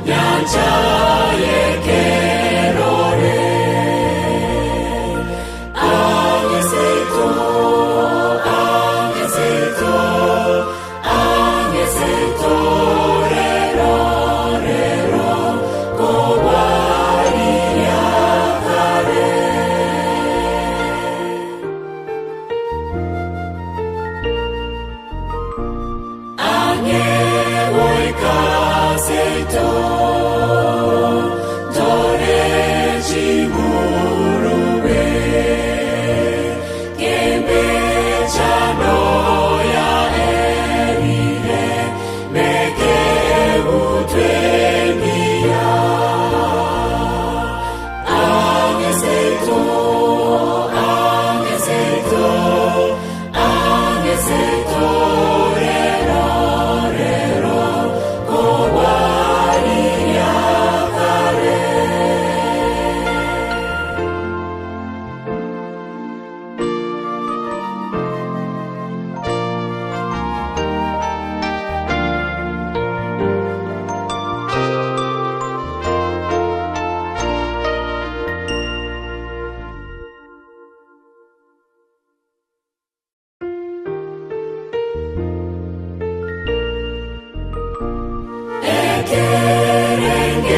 nyancha y'ekerore. Ang'e seito, ang'e seito, ang'e seito, rero, rero, kobwaria kare. Ang'e goika seito, tore chigurube, k'emechando yaerire, mekegutwe emiya. Ang'e seito, ang'e seito, ang'e seito, rero, rero, kobwaria kare.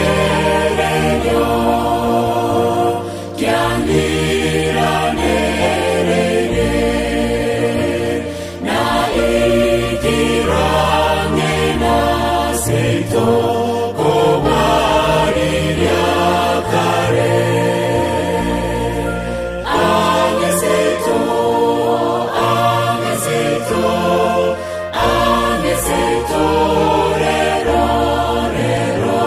Ekerengererio kiangiranerere, na ikirange na seito kobwariria kare. Ang'e seito, ang'e seito, ang'e seito, rero, rero,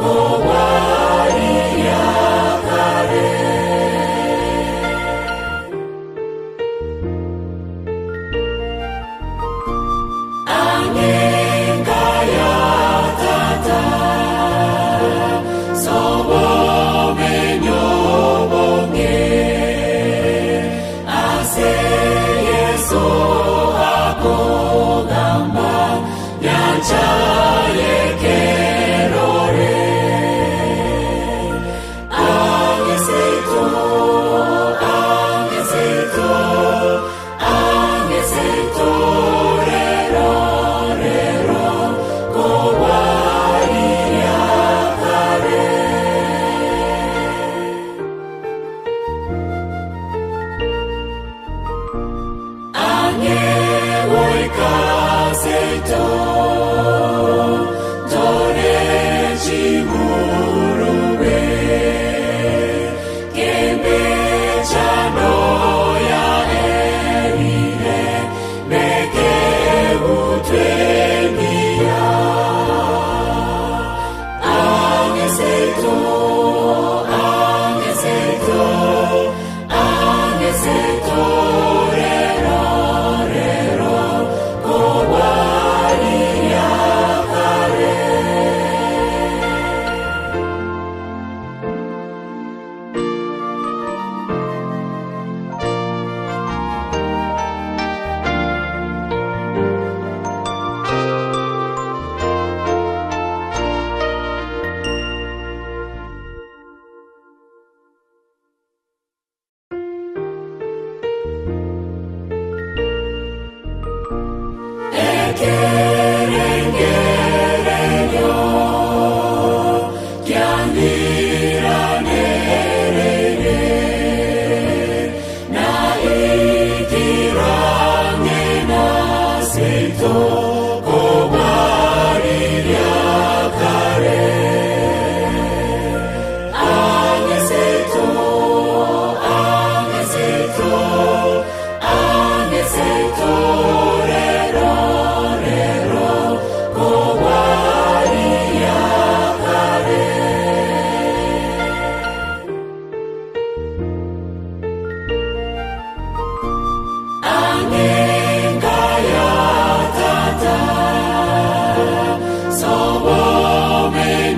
kobwaria kare. Ang'e nkaya tata, sobo menyo bonge, ase Yeso akogamba, nyancha y'ekerore. Ang'e seito, ang'e seito, ang'e seito, rero, rero, kobwaria kare. Ang'e goika seito, tore chigurube, k'emechando yaerire, mekegutwe emiya. Ang'e seito, ang'e seito, ang'e seito, rero, rero, kobwaria kare. Ekerengererio kiangiranerere, na ikirange na seito kobwariria kare. Ang'e seito, ang'e seito, ang'e seito, rero, rero, kobwaria kare. Ang'e nkaya tata, sobo menyo.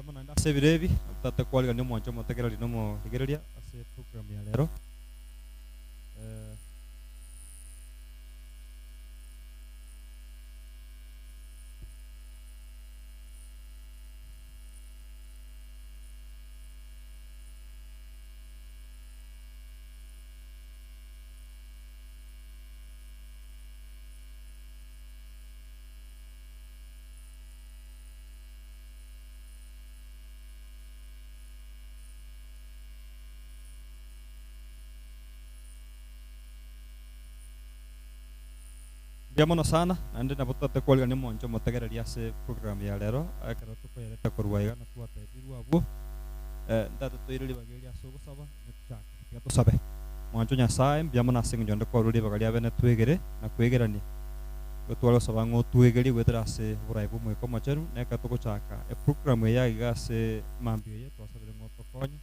Mbuya mono naende ase ebiro ebi, tata kwarigania omwancho omotegereri na omorigereria ase eprogram ya rero. Eh, Mbuya mono sana, naende nabo totaete kwarigania omonche omotegereri ase program ya rero, ekero tokoyereta korwa iga na twatebirwe abwo, ntaete toire ribaga eri ase ogosaba, erio tochake. Tiga tosabe. Mwancho Nyasae, mbuya mono ase eng'encho onde kwarure ribaga ria bene twegere na kwegerania. Nigo tware gosaba ng'a otwegerie goetera ase oborai bw'Omoika Omochenu, na ekero togochaka eprogramu eye iga ase mambia eye, twasabire ng'a otokonye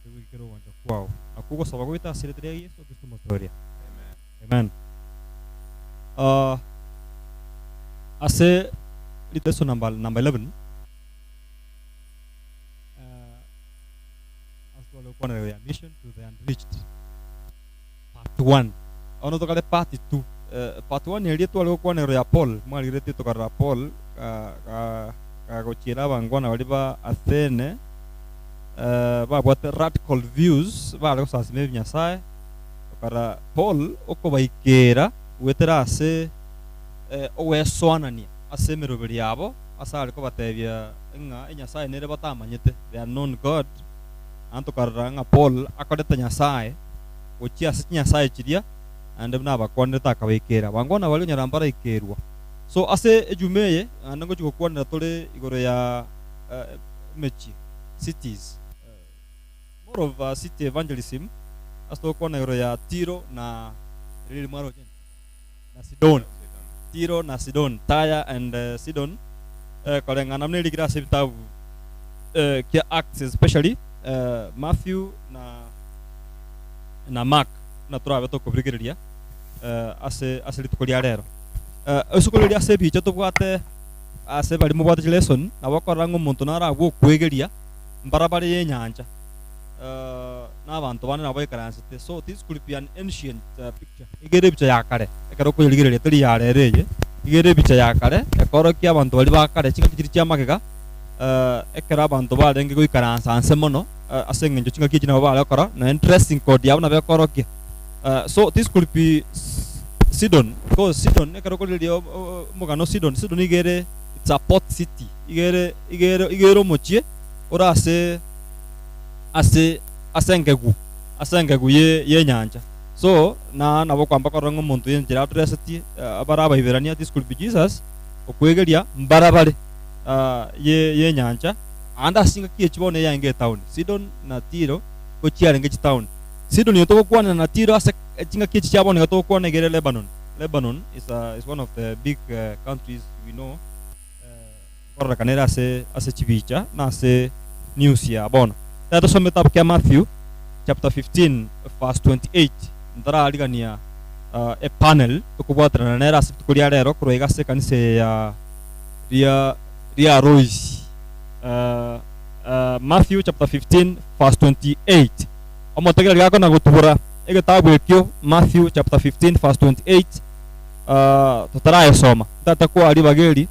togoikera ogwancha kwao. Nakwo ogosaba goito ase erieta ria Yeso Kristo Omotoria. Amen. Ah, ase lesson number, number 11, eh, ase tware gokwanera igoro ya mission to the unreached. Part 1. Bono tokare part 2. Eh, part 1 eria tware gokwana igoro ya Paul, mwarigeretie tokarora Paul ga- ga- gagochiera abangwana baria ba Athene eh, babwate radical views bare gosasima ebinyasae, tokarora Paul okobaikera goetera ase eh, ogwesoanania ase emeroberi yabo ase are kobatebia ng'a enyasae nere batamanyete, the unknown God, Naende tokarora ng'a Paul akorete Nyasae gochia ase chinyasae chiria, naende buna abakwanerete akabaikera. Bangwana baria onyora mbaraikerwa. So ase ejuma eye naende ngochia gokwanera tore igoro ya emechie, cities, more of city evangelism, ase togokwana igoro ya Tiro na riria mwaroche na Sidon. Tiro na Sidon, Tyre and Sidon, koreng'ana buna erikire ase ebitabu kia Acts especially Matthew na na Mark buna torabe tokobirigereria ase ase rituko ria rero. Isiko riria ase ebicha tobwate ase baria mobwate chilesson nabo okorora ng'a omonto naro abwo okwegeria mbarabare ya enyancha na abanto bande nabo baikaransete so this could be an ancient picture. Iga ere ebicha ya kare, ekero okoyerigereria teri ya rero eye, iga ere ebicha ya kare ekorokia abanto baria ba kare chingaki chiria chia magega, ekero abanto barenge goikaransa anse mono ase eng'encho chingaki echi nabo bare gokora nonya dressing code yabo nabo ekorokia. So this could be Sidon because Sidon ekero okorigereria omogano o Sidon, Sidon iga ere it's a port city, iga ere iga ere iga ere omochie ore ase ase ase engegu ase engegu ye yenyancha. So, na nabo kwamba korora ng'a omonto enchera adressetie abare Abaiberania, this could be Jesus, okwegeria mbarabare ye yenyancha, ande ase chingaki echi bono eyaenge etown, Sidon na Tiro nigo chiarenge chitown. Sidon eye togokwanera na Tiro ase chingaki echi chia bono iga togokwana iga ere Lebanon. Lebanon is a is one of the big countries we know nkororekana ere ase ase chibicha na ase news ya bono. Ekero tosome etabu kia Matthew chapter 15 verse 28 ntararigania epanel tokobwaterana nere ase rituko ria rero korwa iga ase ekanisa eye ya ria ria Loisi. Matthew chapter 15 verse 28 omotegereri gakona gotubora egetabu ekio Matthew chapter 15 verse 28 totarayesoma ntata koa ribaga eri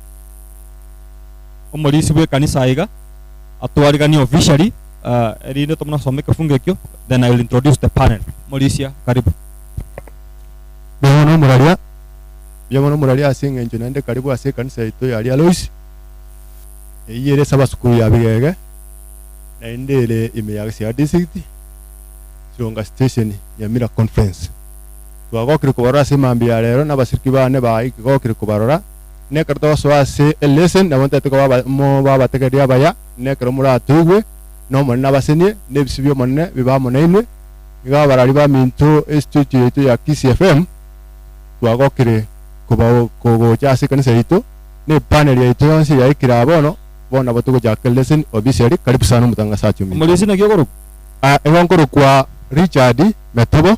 omorisia bw'ekanisa aiga atwariganie officially erinde tomanye gosoma ekefungo ekio then I will introduce the panel. Omorisia karibu. Mbuya mono omoraria, mbuya mono omoraria ase eng'encho naende karibu ase ekanisa yaito ya Alois, eyio ere esabasukuru ya Bigege, naende ere ime ya Siaya District, Sironga Station, Nyamira Conference. Twagokire kobarora ase emambia ya rero, na abasiriki bane baigokire kobarora, na ekero togosoa ase elesson nabo ntagete koba aba mobe abategereri abaya, na ekero moratoigwe, na Omonene abasenie, na ebisio bi'Omonene bibe amo nainwe. Nigo abarari baminto estudio yaito ya Kisii FM twagokire koba kogocha ase ekanisa yaito, na epanel yaito yonsi yaikire aa bono, bono nabo togochaka elesson officially. Karibu sana omotangasachi ominto. Omorisia naki okorokwa? Ah, igo nkorokwa Richard Metobo,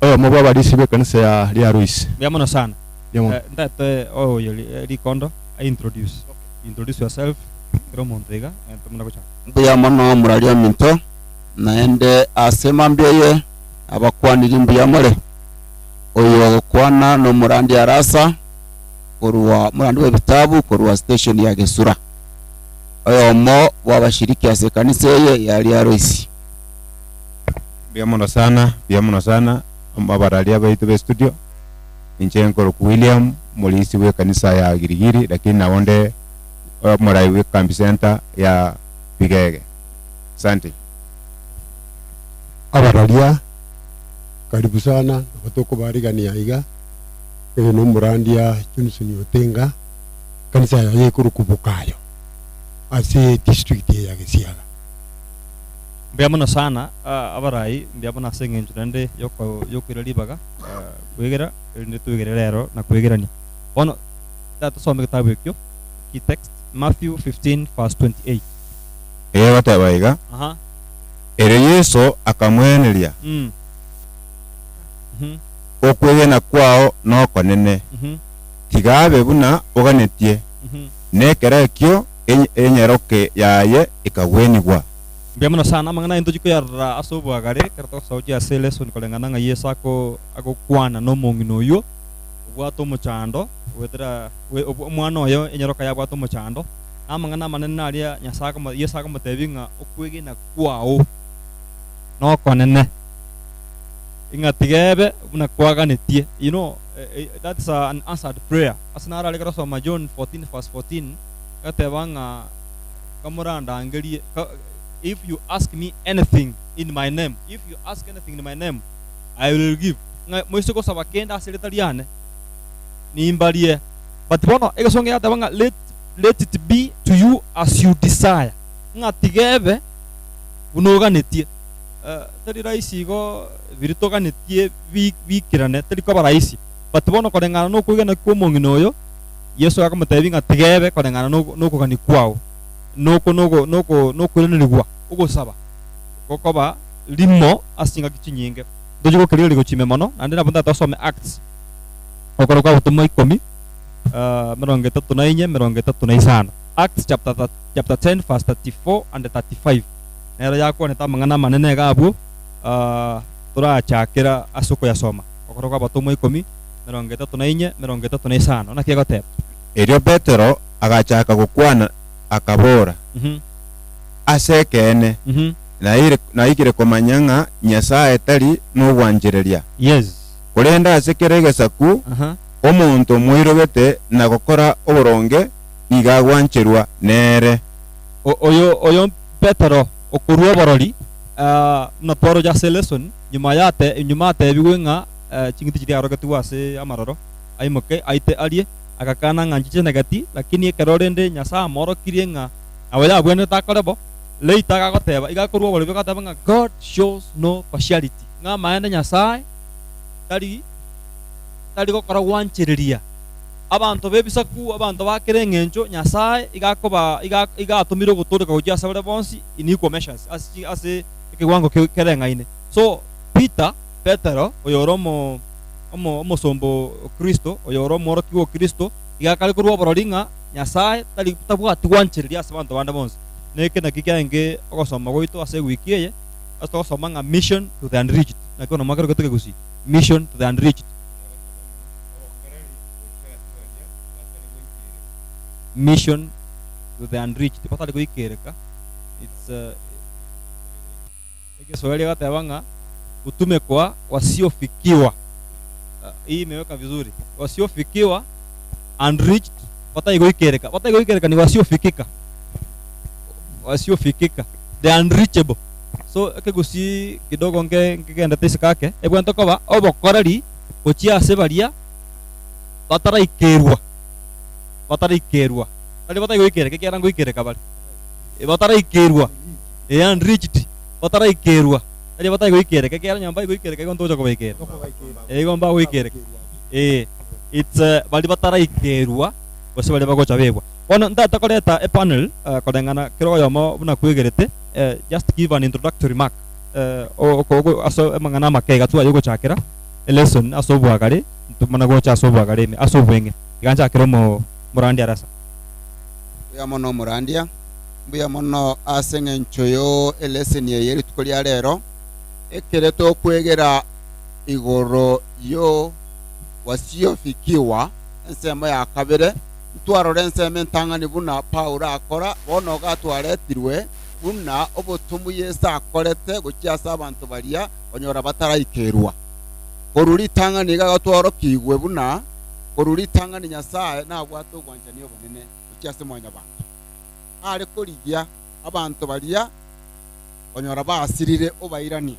oyomo bw'abarisia b'ekanisa ya Riaroisi. Mbuya mono sana. Mbuya mono. Ntagete oyo rikondo a introduce. Introduce yourself. Kera omonto iga, tomana gochaka. Mbuya mono moraria ominto, naende ase mambia eye nabakwanirie mbuya more. Oyo ogokwana nomorandia Arasa korwa omorandi bw'ebitabu korwa station ya Gesura, oyomo bw'abashiriki ase ekanisa eye ya Riaroisi. Mbuya mono sana, mbuya mono sana abararia baito be studio. Inche nkorokwa William, omorisia bw'ekanisa ya Girigiri, lakini nabo nde omorai bw'ekambi center ya Bigege. Asante. Abararia, karibu sana, nabo tokobarigania iga, oyo nomorandia Johnson Otenga, ekanisa yaye ekorokwa Bokayo, ase district eye ya Gesiaga. Mbuya mono sana abarai, mbuya mono ase eng'encho naende yokoira ribaga kwegera, erinde twegere rero na kwegerania. Bono tata tosome egetabu ekio, key text, Matthew 15 verse 28. Egoteba iga, Aha. Erio Yeso akamweneria, Mm. Mhm. Okwegena kwao nokonene, Mhm. tiga abe buna oganetie. Mhm. Nekero ekio enyeroke yaye ekagwenigwa. Mbuya mono sana, amang'ana aye ntochia koyarora ase obwagare ekero togosoa gochia ase elesson koreng'ana ng'a Yeso ako agokwana nomong'ina oyio obwate omochando goetera omwana oye enyeroka yaye abwate omochando, na amang'ana amanene naria Nyasae akomo Yeso akomotebia ng'a okwegena kwao nokonene, ng'a tiga ebe buna kwaganetie. You know, that is an answered prayer. Ase naro aria ekero osoma John 14 verse 14, agateba ng'a kamorandangerie, ka, if you ask me anything in my name, if you ask anything in my name, I will give. Ng'a moise gosaba kende ase erieta riane, nimbarie. But bono egesongo egeteba ng'a let, let it be to you as you desire. Ng'a tiga ebe buna oganetie. Eh, teri rahisi igo biria toganetie bi- biikerane, teri koba rahisi. But bono koreng'ana na okwegena kw'omong'ina oyo, Yeso akamotebia ng'a tiga ebe koreng'ana nokogania kwao, noko noko noko nokoiranerigwa ogosaba gokoba rimo ase chingaki chinyinge. Ntochie gokerigereria gochia ime mono, naende nabo ntagete osome Acts, okoro kwa abatomwa ikomi, emerongo etato na inye, emerongo etato na isano. Acts chapter chapter 10 verse 34 and 35 nero yakwanete amang'ana amanene iga abwo, torachakera ase okoyasoma. Okoro kwa abatomwa ikomi, 34, 35, naki egoteba. Erio Petero agachaka gokwana, akabora, Ase ekeene, naikire komanya ng'a Nyasae tari nogwanchereria, korende ase kera egesaku omonto omoirogete na gokora oboronge nigo agwancherwa nere. Oyo oyo Petero okorua oborori, buna twaroche ase elesson, nyuma yate nyuma atebigwe ng'a ching'iti chiria arogetigwe ase amaroro, aimoke aite arie, agakana ng'a nchichenegeti, lakini ekero rende Nyasae amorokirie ng'a nabo yabwenerete akore bo, later agagoteba, iga akorua oborori agateba ng'a God shows no partiality, ng'a amaene Nyasae tari tari gokora gwanchereria abanto b'ebisaku, abanto ba kera eng'encho, Nyasae iga akoba iga iga atomire ogotooreka gochia ase bare bonsi in equal measures, ase chi ase ekewango kereng'aine. So Peter, Petero, oyore omo omo omosomba o Kristo, oyore omworokigwa o Kristo, iga akare korwa oborori ng'a Nyasae tari tabwati gwanchereria ase abanto bande bonsi. Neke nakio kiarenge ogosoma gwaito ase ewiki eye, ase togosoma ng'a mission to the unreached. Naki bono mwakerokete ekegusii, mission to the unreached. Mission to the unreached, batari goikereka, it's Egeswahili egateba ng'a utume kwa wasiofikiwa. Hii imeweka vizuri, wasiofikiwa, unreached, batari goikereka. Batari goikereka ni wasiofikika, wasiofikika, the unreachable. So ekegusii kidogo nke nkegendete isiko ake, ebwenerete koba obokoreri gochia ase baria bataraikerwa, bataraikerwa, tari batari goikereka ekiagera ngoikereka bare, bataraikerwa. Ee, unreached, bataraikerwa, tari batari goikereka, ekiagera onye mbagoikereka igo ntogocha kobaikera. Ee, igo mbagoikereka. Ee, it's baria bataraikerwa gose baria bagocha bebwa. Bono ntagete koreta epanel koreng'ana kera oyomo buna kwegerete, just give an introductory remark ase amang'ana amake iga twaye gochakera elesson ase obwagare, ntomana gocha ase obwagare ime ase obweng'e. Iga nchakere omo omorandia Arasa. Mbuya mono omorandia. Mbuya mono ase eng'encho yo eleseni eye rituko ria rero, ekere tokwegera igoro yo wasiofikiwa ensemo ya kabere, ntwarora ensemo entang'ani buna Paulo akora, bono iga twaretirwe buna obotomwa Yeso akorete gochia ase abanto baria konyora bataraikerwa. Korwa ritang'ani iga gatworokigwe buna korwa ritang'ani Nyasae nabwate obwanchani obonene gochia ase mwanyabanto. Are korigia abanto baria konyora basirire obairanie.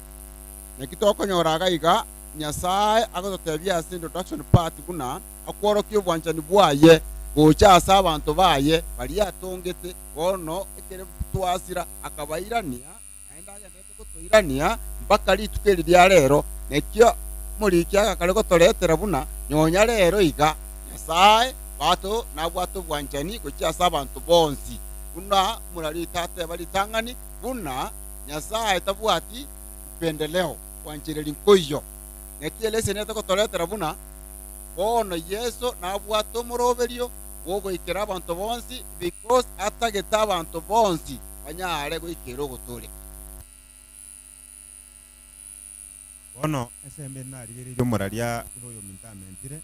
Naki tokonyora iga iga Nyasae agototebia ase introduction part buna akworokia obwanchani bwaye gocha ase abanto baye baria atongete bono ekere twasira akabairania naende agenderete gotoirania mpaka rituko eri ria rero. Nekio omoriki agakare gotoretera buna nonya rero iga Nyasae bato nabwate obwanchani gochia ase abanto bonsi, buna omorarito ateba ritang'ani, buna Nyasae tabwati upendeleo, gwanchereria nkoiyo. Naki eleseni etogotoretera buna bono Yeso nabwate omoroberio bw'ogoikera abanto bonsi, because atagete abanto bonsi banyare goikera ogotooreka. Bono ase embe narigereirie omoraria buna oyominto amentire,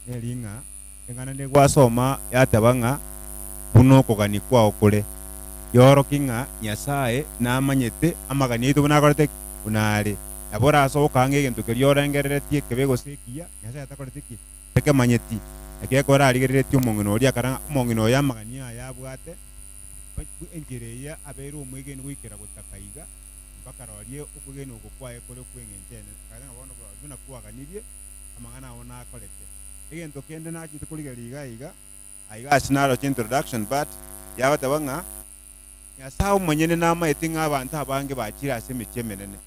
neri ng'a eng'ana negwasoma yateba ng'a buna okogania kwao kore, yorokia ng'a Nyasae namanyete amagani aito buna akorete ki? Buna are. Nabo orasoke ang'e egento keria orengereretie ekebe gose ekiya, Nyasae atakoreti ki? Takemanyeti. Naki ekero orarigereretie omong'ina oria akara ng'a omong'ina oyo amagani aye abwate, enchera eye abeire omwegeni goikera gotaka iga, mpaka rorie okwegena oko kwaye kore okw'engencho enene. Akagera ng'a bono rorio buna kwaganirie, amang'ana ao nakorete. Egento kende nachete korigereria iga iga, aiga ase naroche introduction but, yagoteba ng'a Nyasae omonyene namaete ng'a abanto abange bachire ase emechie emenene.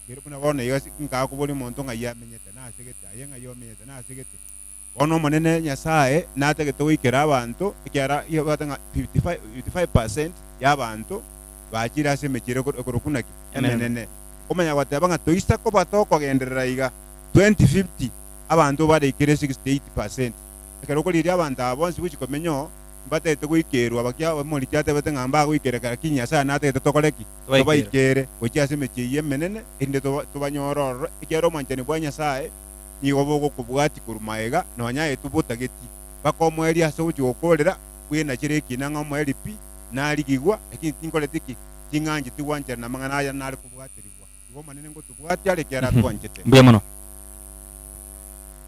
Kero buna bono iga nkakoboria omonto ng'ai amenyete, nase gete, aye ng'ai omenyete, nase gete. Bono Omonene Nyasae natagete goikera abanto, ekiagera yabwate ng'a 55 55% y'abanto bachire ase emechie ere ekorokwa naki? Emenene. Komanya goteba ng'a toisa koba tokogenderera iga, 2050 abanto baraikere 68%. Ekero okorigereria abanto aba bonsi gochia komenya oo, mbatagete goikerwa bakia omoriki atebete ng'a mbagoikereka lakini Nyasae natagete tokore ki? Tobaikere gochia ase emechie eyio emenene, erinde toba tobanyore ororo, ekiagera obwanchani bwa Nyasae nigo bogokobwatia korwa magega, nonya aye tobotageti. Mpaka omoerio ase ogochia gokoorera, bwenachere ekina ng'a omoerio pi, narigigwa, lakini tinkoreti ki? Ting'ancheti gwancherana amang'ana aya nare kobwaterigwa. Igo Omonene ngotobwatia are ekiagera atwanchete. Mbuya mono.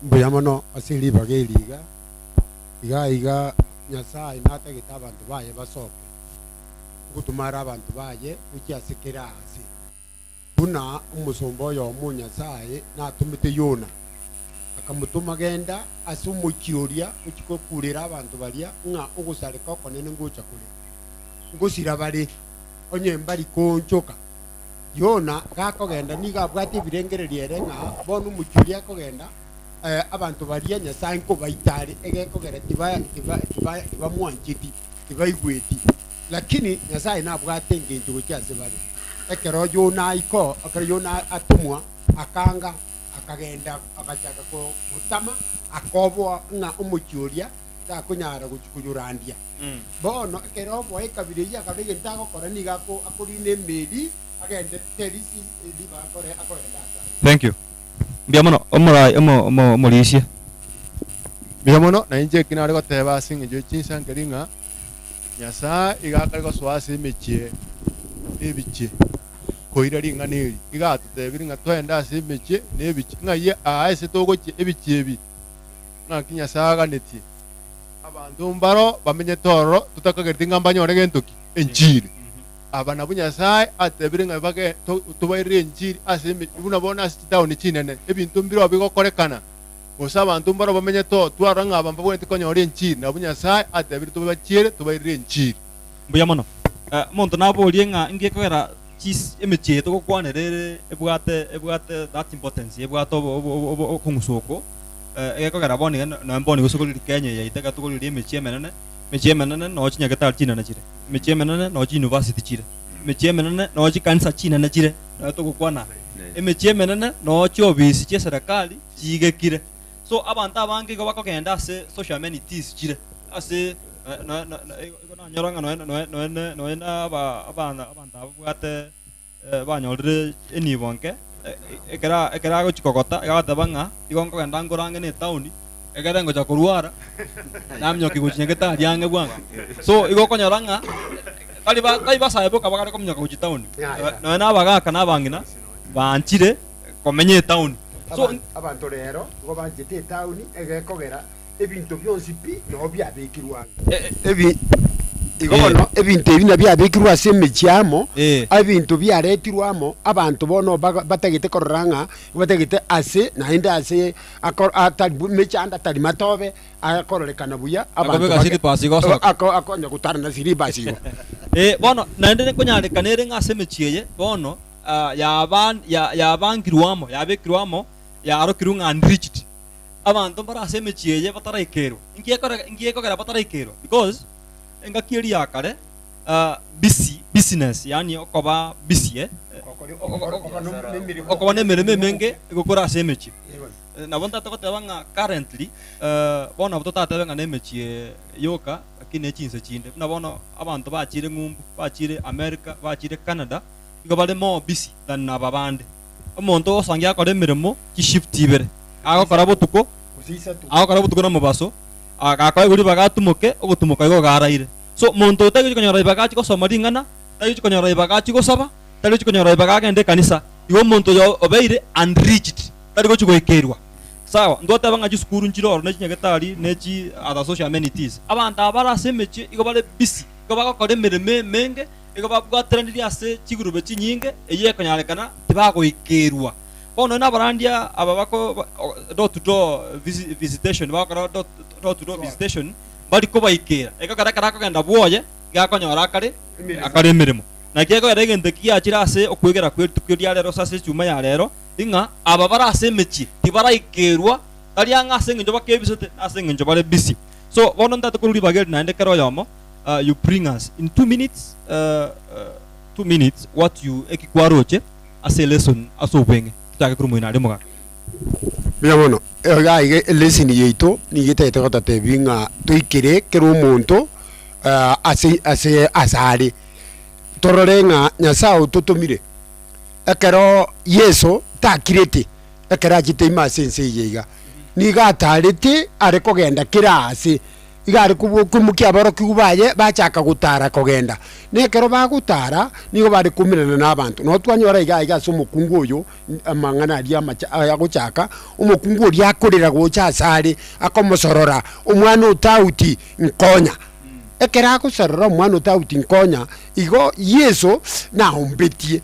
Mbuya mono ase ribaga eri iga, iga iga Nyasae natagete abanto baye basoke, ngotoma are abanto baye gochia ase kera aase. Buna omosomba oyomo o Nyasae natomete Yona, akamotoma genda ase omochie oria ochie gokurera abanto baria ng'a ogosareka okonene ngocha kore, ngosira bare, onye mbari koonchoka. Yona gakogenda nigo abwate ebirengererio ere ng'a bono omochie oria akogenda, abanto baria Nyasae nkobaita are, egekogera tiba tiba tiba tibamwancheti, tibaigweti. Lakini Nyasae nabwate engencho gochia ase bare. Ekero Yona aika, ekero Yona atomwa, akaanga, akagenda agachaka gotama, akoboa ng'a omochie oria takonyara gochia koyorandia. Bono ekero oboa ekabira eyio akarora egento agokora nigo akorina emeri agende Terisi ribaga akore akogenda ase ayio. Thank you. Mbuya mono omorai omo omo omorisia. Mbuya mono, na inche eki nare goteba ase engencho ye chinsa nkeri ng'a Nyasae iga akare gosoa ase emechie na ebichie koira ring'ana eri. Iga atotebire ng'a toende ase emechie na ebichie, ng'ai aa ase togochia ebichie ebi, ng'aki Nyasae aganetie. Abanto mbaro bamenyete ororo totakagereti ng'a mbanyore gento ki? Enchiri. Aba nabwo Nyasae atebire ng'a bage tobairere enchiri ase eme buna bono ase chitaoni chinene, ebinto mbireo bigokorekana, gose abanto mbaro bamenyete oo, twarora ng'a aba mbabwenereti konyora enchiri, nabwo Nyasae atebire tobachiere tobairere enchiri. Mbuya mono. Omonto naborie ng'a inki gekogera chis emechie eye togokwanera ere ebwate ebwate that importance ebwate obo obo obo okong'usa oko, egekogera bono iga nonya bono gose koriria Kenya eye yaito ekero tokoriria emechie emenene, emechie emenene noo chinyagetari chinene chire, emechie emenene noo chiuniversity chire, emechie emenene noo chikanisa chinene chire, nonya togokwana aa, emechie emenene noo chiofisi chia eserekari chiigekire. So abanto abange igo bakogenda ase social amenities chire, ase. Igo nanyora ng'a nonya nonya nonya nonya na aba abana abanto ababwate banyorire enibo nke, ekero ekero agochia kogota iga agoteba ng'a igo nkogenda nkore ang'e na etaoni, ekere ngocha korwara, naminyokia gochia nyagetari ang'e bwango. So igo okonyora ng'a tari ba tari basae boka bagare kominyoka gochia etaoni, nonya na abagaka na abang'ina baanchire komenya etaoni. So Abanto rero igo banchete etaoni egekogera ebinto bionsi pi nao biabekirwe ang'e. Ebi, igo bono ebinto ebi nabiabekirwe ase emechie amo, ebinto biaretirwe amo, abanto bono baga batagete korora ng'a batagete ase naende ase ako atari bu mechando atari matobe, akororekana buya, abanto Akobeka bage slippers igo osoka. ako akonya gotara na slippers igo. Bono naende nkonyarekana ere ng'a ase emechie eye bono yaba ya yabangirwe amo yabekirwe amo yarokirwe ng'a unreached. Abanto mbare ase emechie eye bataraikerwa. Inki ekore inki ekogera bataraikerwa? Because engaki eria ya kare busy business yaani okoba busy eh, okoba na emeremo emenge egokora ase emechie. Nabo ntate goteba ng'a currently bono nabo totatebe ng'a na emechie yoka lakini ne chinse chinde. Buna bono abanto bachire ng'umbu, bachire America, bachire Canada, igo bare more busy than aba bande. Omonto ogosangia akore emeremo chishift ibere, agokora botuko, agokora botuko na mobaso, gakoegwa ribaga atumoke, ogotumoka igo iga araire. So monto oyo tari gochia konyora ribaga achie gosoma ring'ana, tari gochia konyora ribaga achie gosaba, tari gochia konyora ribaga agende ekanisa. Igo omonto oyo obeire unreached, tari gochia goikerwa. Sawa, ntwateba ng'a chisukuru nchire ororo ne chinyagetari ne chi other social amenities. Abanto aba bare ase emechie igo bare busy, igo bagokora emeremo emenge, Igo babwateranirie ase chigurube chinyinge, eyio ekonyarekana tibagoikerwa. Bono nonya nabarandia aba bako door to door visitation bagokora door to door visitation mbari kobaikera, egekogera ekero akogenda bwoye iga akonyora akare akare emeremo. Naki ekogera egento eki giachire ase okwegera kwe rituko ria rero gose ase echuma ya rero, ng'a aba bare ase emechie tibaraikerwa tari ang'e ase engencho bakebisete, nase engencho bare busy. So bono ntaete korwa ribaga eri naende kera oyomo. you bring us in 2 minutes 2 minutes what you eki kwaroche ase elesson ase obweng'e tochake korwa moino aria omogaka. Mbuya mono, iga iga elesson yaito nigo etagete gototebia ng'a toikere kera omonto ase ase asare, torore ng'a Nyasaye ototomire, ekero Yeso takirete ekero achete ime ase ense eye iga, nigo atarete are kogenda kera aase. Iga are koimokia aborokigwa baye, bachaka gotara kogenda. Na ekero bagotara, nigo bare koumerana nabanto. Nabo twanyora iga aiga ase omokungu oyo, amang'ana aria amacha agochaka, omokungu oria akorera gocha asare, akomosorora, omwana o Daudi, nkonya. Ekero agosorora omwana o Daudi nkonya, igo Yeso naombetie.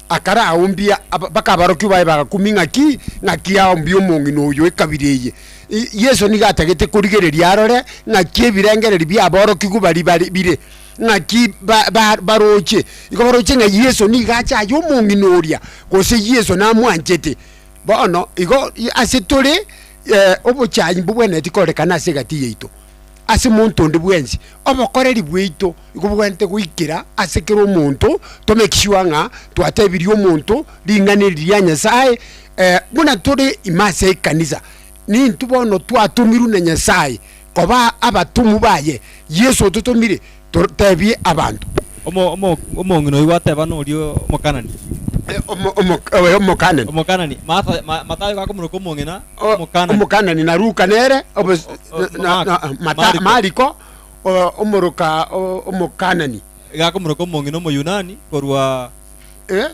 Akaraombia mpaka abarokigwa baye bagakumia ng'aki, ng'aki aombia omong'ina oyo ekabira eye. Yeso nigo atagete korigereria arore ng'aki ebirengererio bi'aborokigwa baria bare bire, ng'aki ba- ba baroche. Igo baroche ng'a Yeso nigo ache aye omong'ina oria, gose Yeso namwanchete. Bono igo ase tore obochai mbobwenereti korekana ase egati yaito. ase monto onde bwensi, obokoreri bwaito nigo bobwenerete goikera ase kera omonto, to make sure ng'a twatebirie omonto ring'ana eri ria Nyasaye, buna tore ime ase ekanisa, nintwe bono twatomirwe na Nyasaye koba abatomwa baye, Yeso ototomire totebie abanto. Omo omo omong'ina oyio gwateba noria omokanani. Omo omo oyo omokanani. Omokanani. Martha ma Mathayo gakomoroka omong'ina omokanani. Omokanani na Luka nere obos O- o- na- na- Mark. Mata- Mariko. Mariko o- omoroka o- omokanani. Gakomoroka omong'ina omoyunani korwa Eh?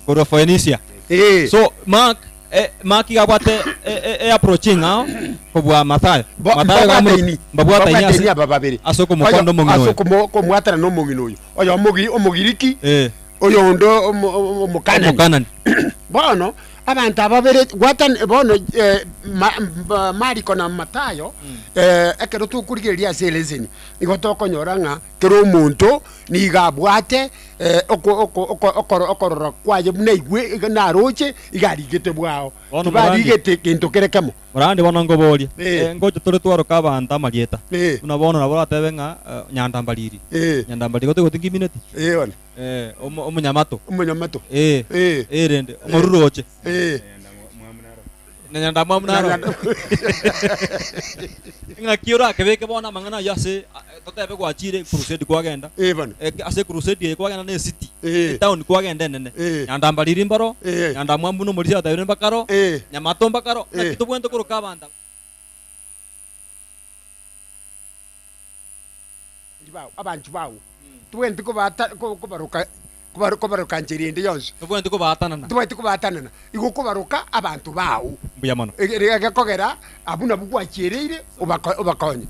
korwa Phoenicia. Eh. So Mark eh, Mark iga abwate e- e- e approach eng'ao kobua Mathayo. Bo- Mathayo gakomoroka mbabwataini mbabwataini mbabwataini ase aba babere ase okomokonda Oyo- omong'ina ase oyo. okomo- okomwatana na omong'ina oyo oyo omogi- omogiriki Eh. Oyonde Omokanani. Omokanani. Bono abanto aba babere gwatana bono Mariko na Mathayo, ekero tokorigereria ase eleseni, nigo tokonyora ng'a kera omonto nigo abwate okorora kwaye buna aigwe iga naroche iga arigete bwao. Bono Tibarigete gento kere kemo. Morande bono nkoborie, Eh. ngocha tore twaroka abanto amarieta, Eh. buna bono nabo oratebe ng'a Nyandambariri, Eh. Nyandambariri gose nkimineti? Eh, bono. Omonyamato. Omonyamato. Eh. Eh. Eh, rende omoruroche. Eh. Na Nyandamwamu naro. Ng'aki orakebeke bono amang'ana ayio ase. Totebe gwachire ecrusade kwagenda, Eh bono. Ase ecrusade eye kwagenda na ecity, Eh. etown kwagenda enene. Eh. Nyandambariri mbaro, Eh. Nyandamwamu buna omorisia atabire mbakaro, Eh. Nyamato mbakaro, Eh. naki tobwenerete koroka abanto aba? Bao, abanchwa bao, tobwenereti kobata ko- kobaroka kobaro kobaroka nchera ende yonsi. Tobwenereti kobaatanana. Tobwenereti kobaatanana, igo okobaroka abanto bao. Mbuya mono. Ege egekogera abwo nabwo gwachiereire obako obakonye.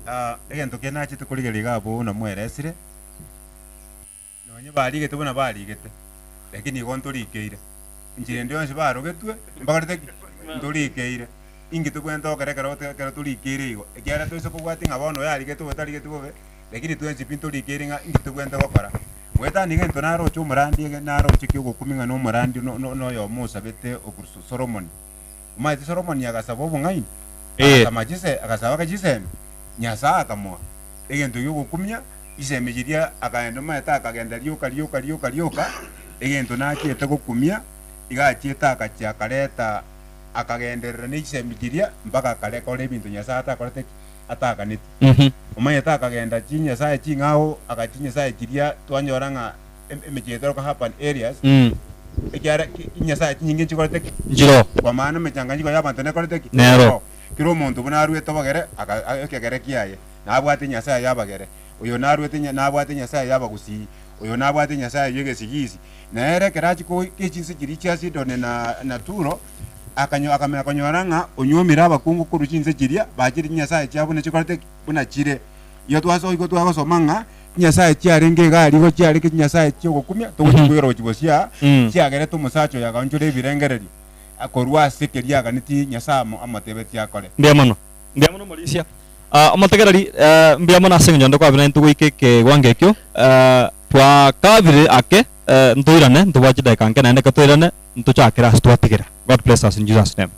Ah, egento keria nachete korigereria iga abwo buna mweresire, nonye barigete buna barigete, lakini igo ntorikeire. Inchera ende yonsi barogetwe, mbakorete ki? Ntorikeire. Inki tobwenerete gokora ekero ekero torikeire igo? Ekiagera toise kobwatia ng'a bono oyo arigete bobe tarigeti bobe, lakini twensi pi ntorikeire ng'a inki tobwenerete gokora. Goetania egento naroche omorandi ege naroche ki'ogokumia ng'a nomorandi no no noyomo osabete okorwa Solomoni. Omanyete Solomoni agasaba obong'aini, agasama chise agasaba aka chisemi, Nyasae akamoa egento gi'ogokumia, chisemi chiria akaenda omanyete akagenda rioka rioka rioka rioka, egento nachiete gokumia, iga achiete agachia akareta akagenderera ne chisemi chiria mpaka akarekora ebinto Nyasae atakorete ki? Atakaneti. Omanyete akagenda chinyasae ching'ao agachinyasae chiria twanyora ng'a emechie etoroka urban areas, ekiagera chinyasae chinyinge nchikorete ki? Nchiroo. Kwa maana emechanganyiko y'abanto nekorete ki? Nero. Kera omonto buna aruete obogere, aka ekegere kiaye, nabwate enyasae y'abagere, oyo naruete nabwate enyasae y'abagusii, oyo nabwate enyasae y'egesigisi. Nere ekero achia goika chinse chiria chia Sidoni na na Turo, akanyo akamanya konyora ng'a onyuomire abakungu korwa chinse chiria, bachire chinyasae chiabo buna chikorete ki? Buna chire. Igo twaso igo twagosoma ng'a chinyasae chiarenge iga aria igo chiarenge chinyasae chi'ogokumia, togochia koirora gochia bosio aa, chiagerete omosacha oyo agaonchora ebirengererio korwa ase keria aganetie Nyasae amo amotebetie akore. Mbuya mono. Mbuya mono omorisia. Ah, omotegereri, eh, mbuya mono ase eng'encho onde kwabire naintwe goika ekewango ekio. Eh, twakabire ake, eh, ntoirane, ntobwate chidakika nke naende katoirane, ntochakere ase twatigera. God bless us in Jesus name.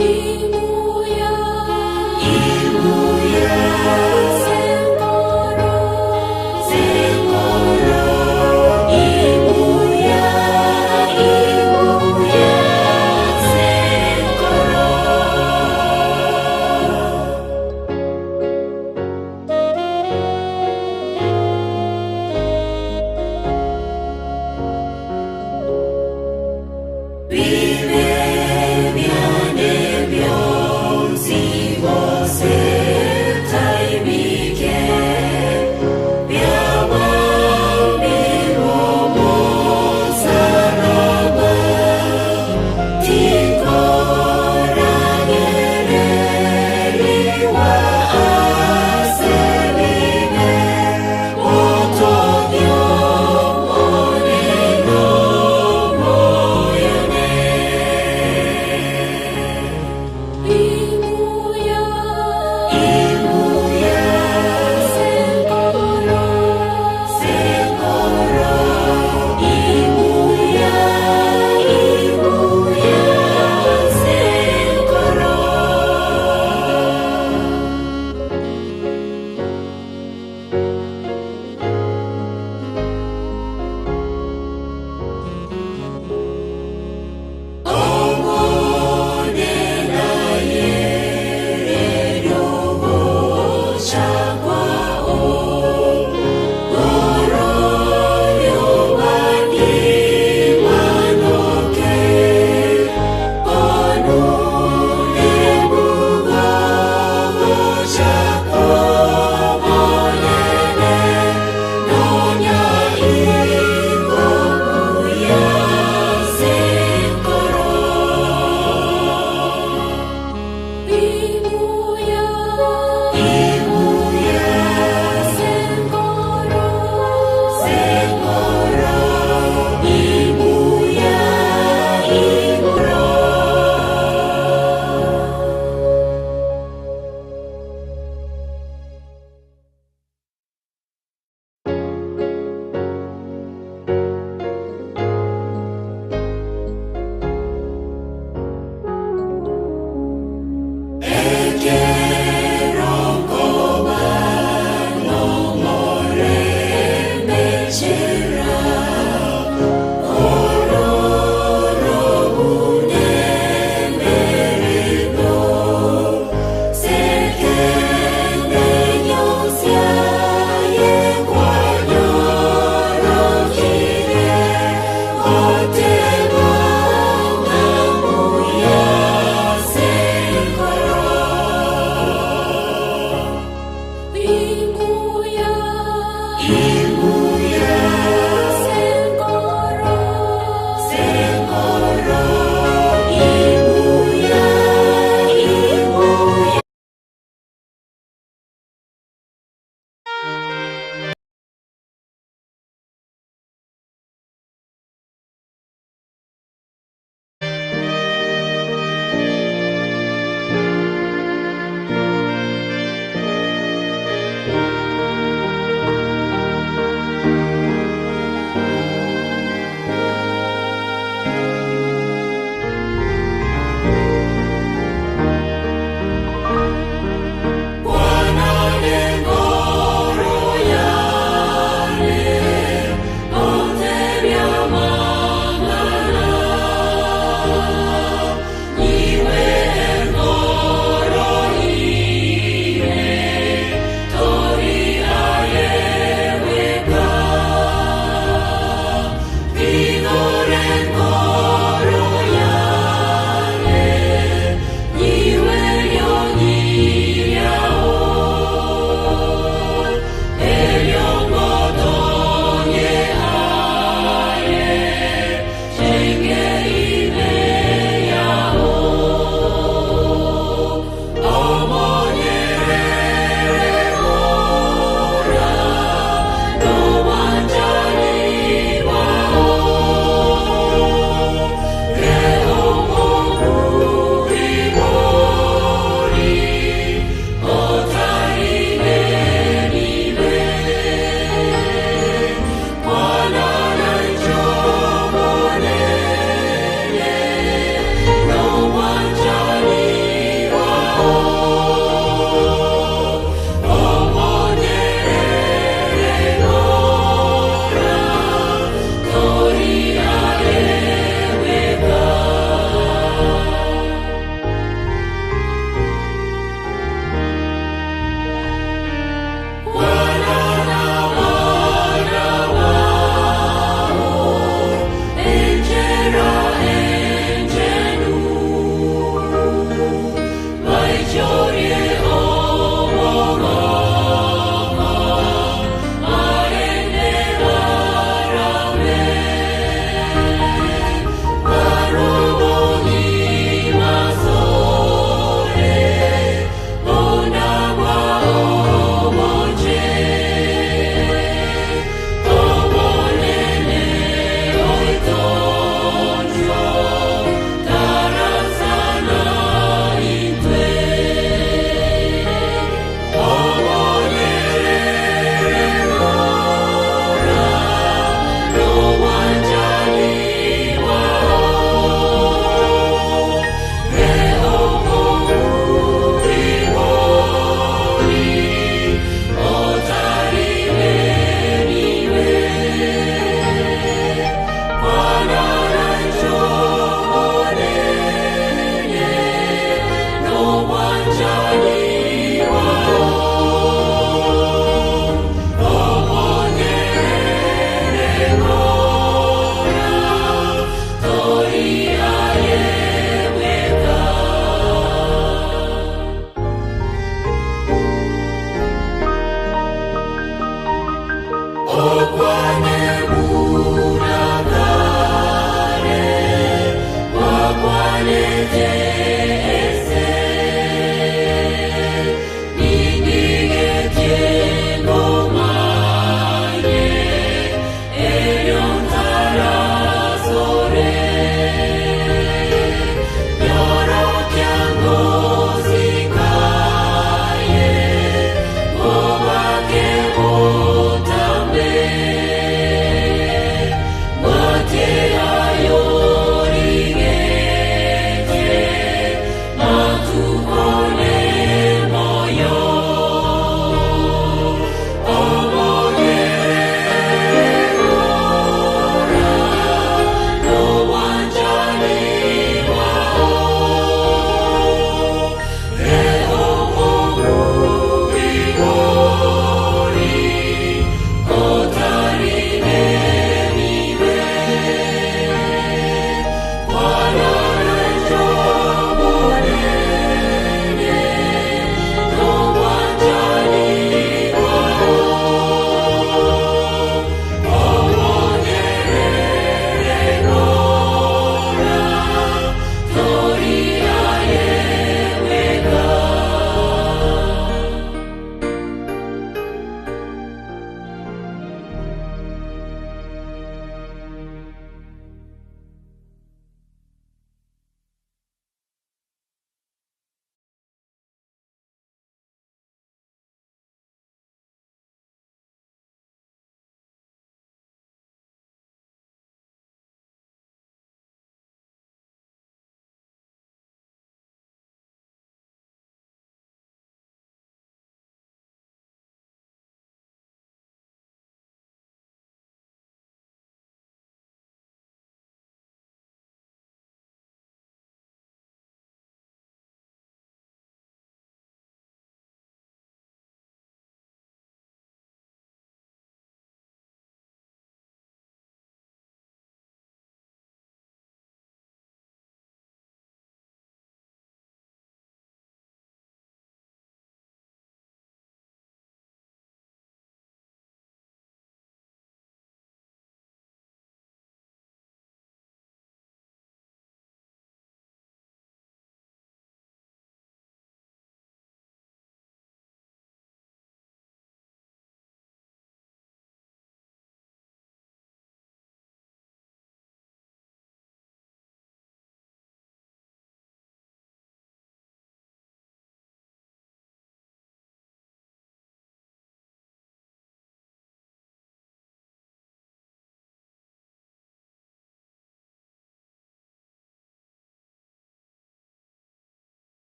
Imuya, Imuya, Sengoro, Sengoro, Imuya, Imuya, Sengoro.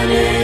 Yeah.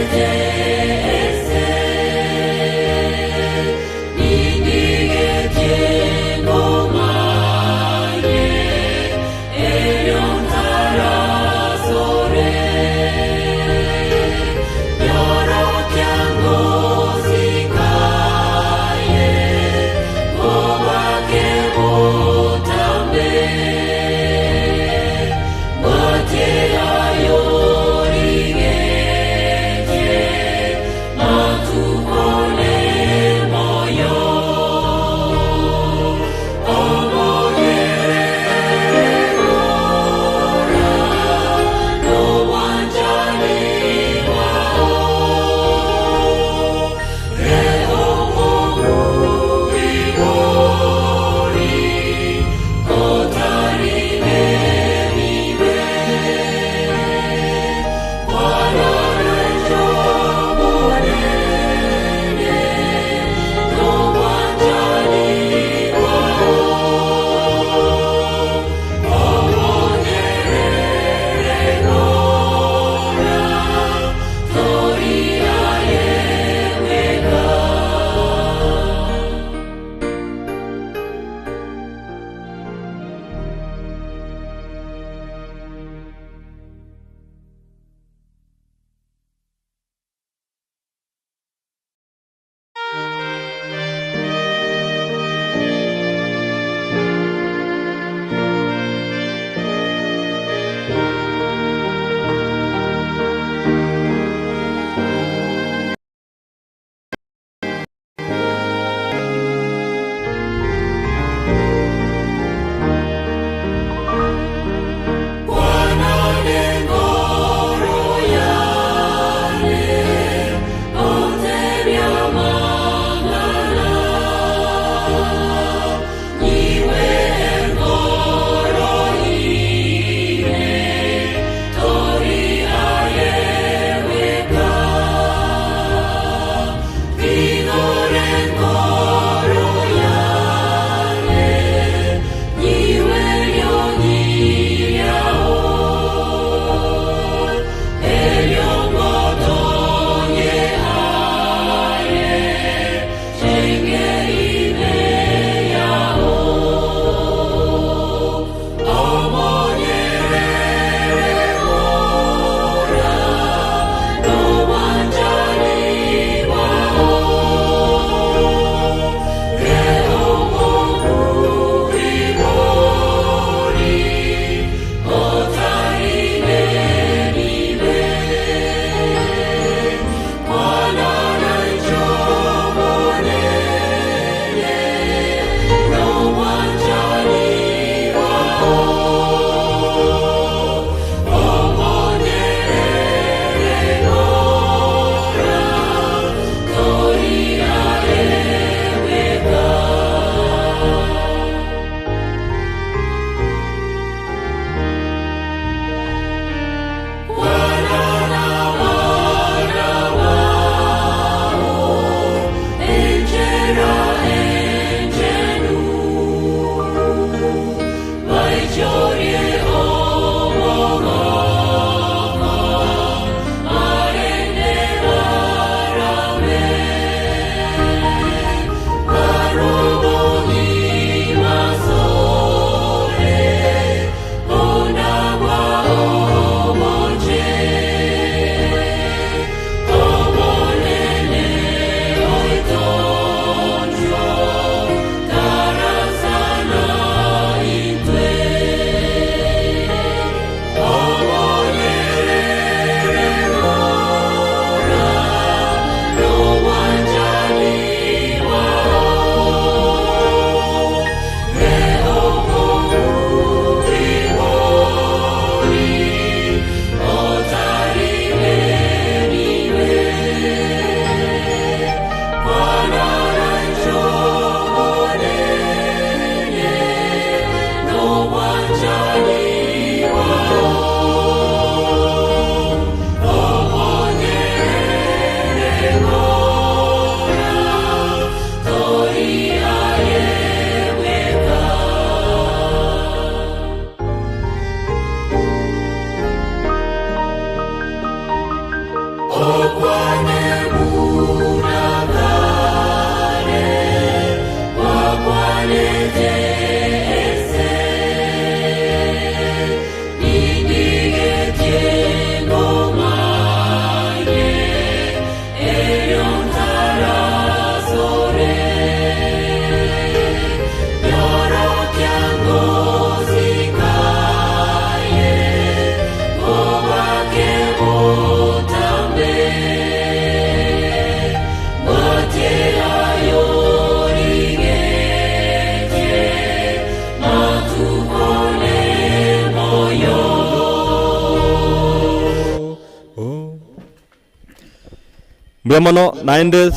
Mbuya mono naende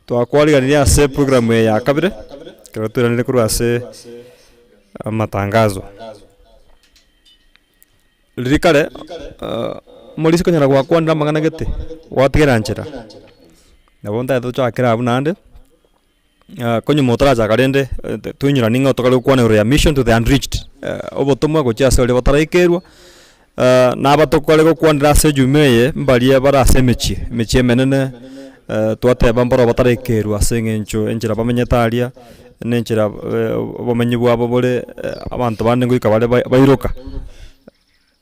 twakwariganirie ase eprogram eye ya kabere, ekero toiranire korwa ase amatangazo. Riria kare omorisia konyara gwakwanire amang'ana gete, gwatigera nchera, nabo ntagete tochakere abwo naende, konyuma otarachaka rende toinyoranie ng'a tokare gokwana igoro ya mission to the unreached, obotomwa gochia ase baria bataraikerwa, na aba tokare gokwanera ase ejuma eye, mbaria bare ase emechie, emechie emenene, twateba mbaro bataraikerwa ase eng'encho enchera bamenyete aria, na enchera obomenyi bwabo bore, abanto bande ngoika bare bairoka.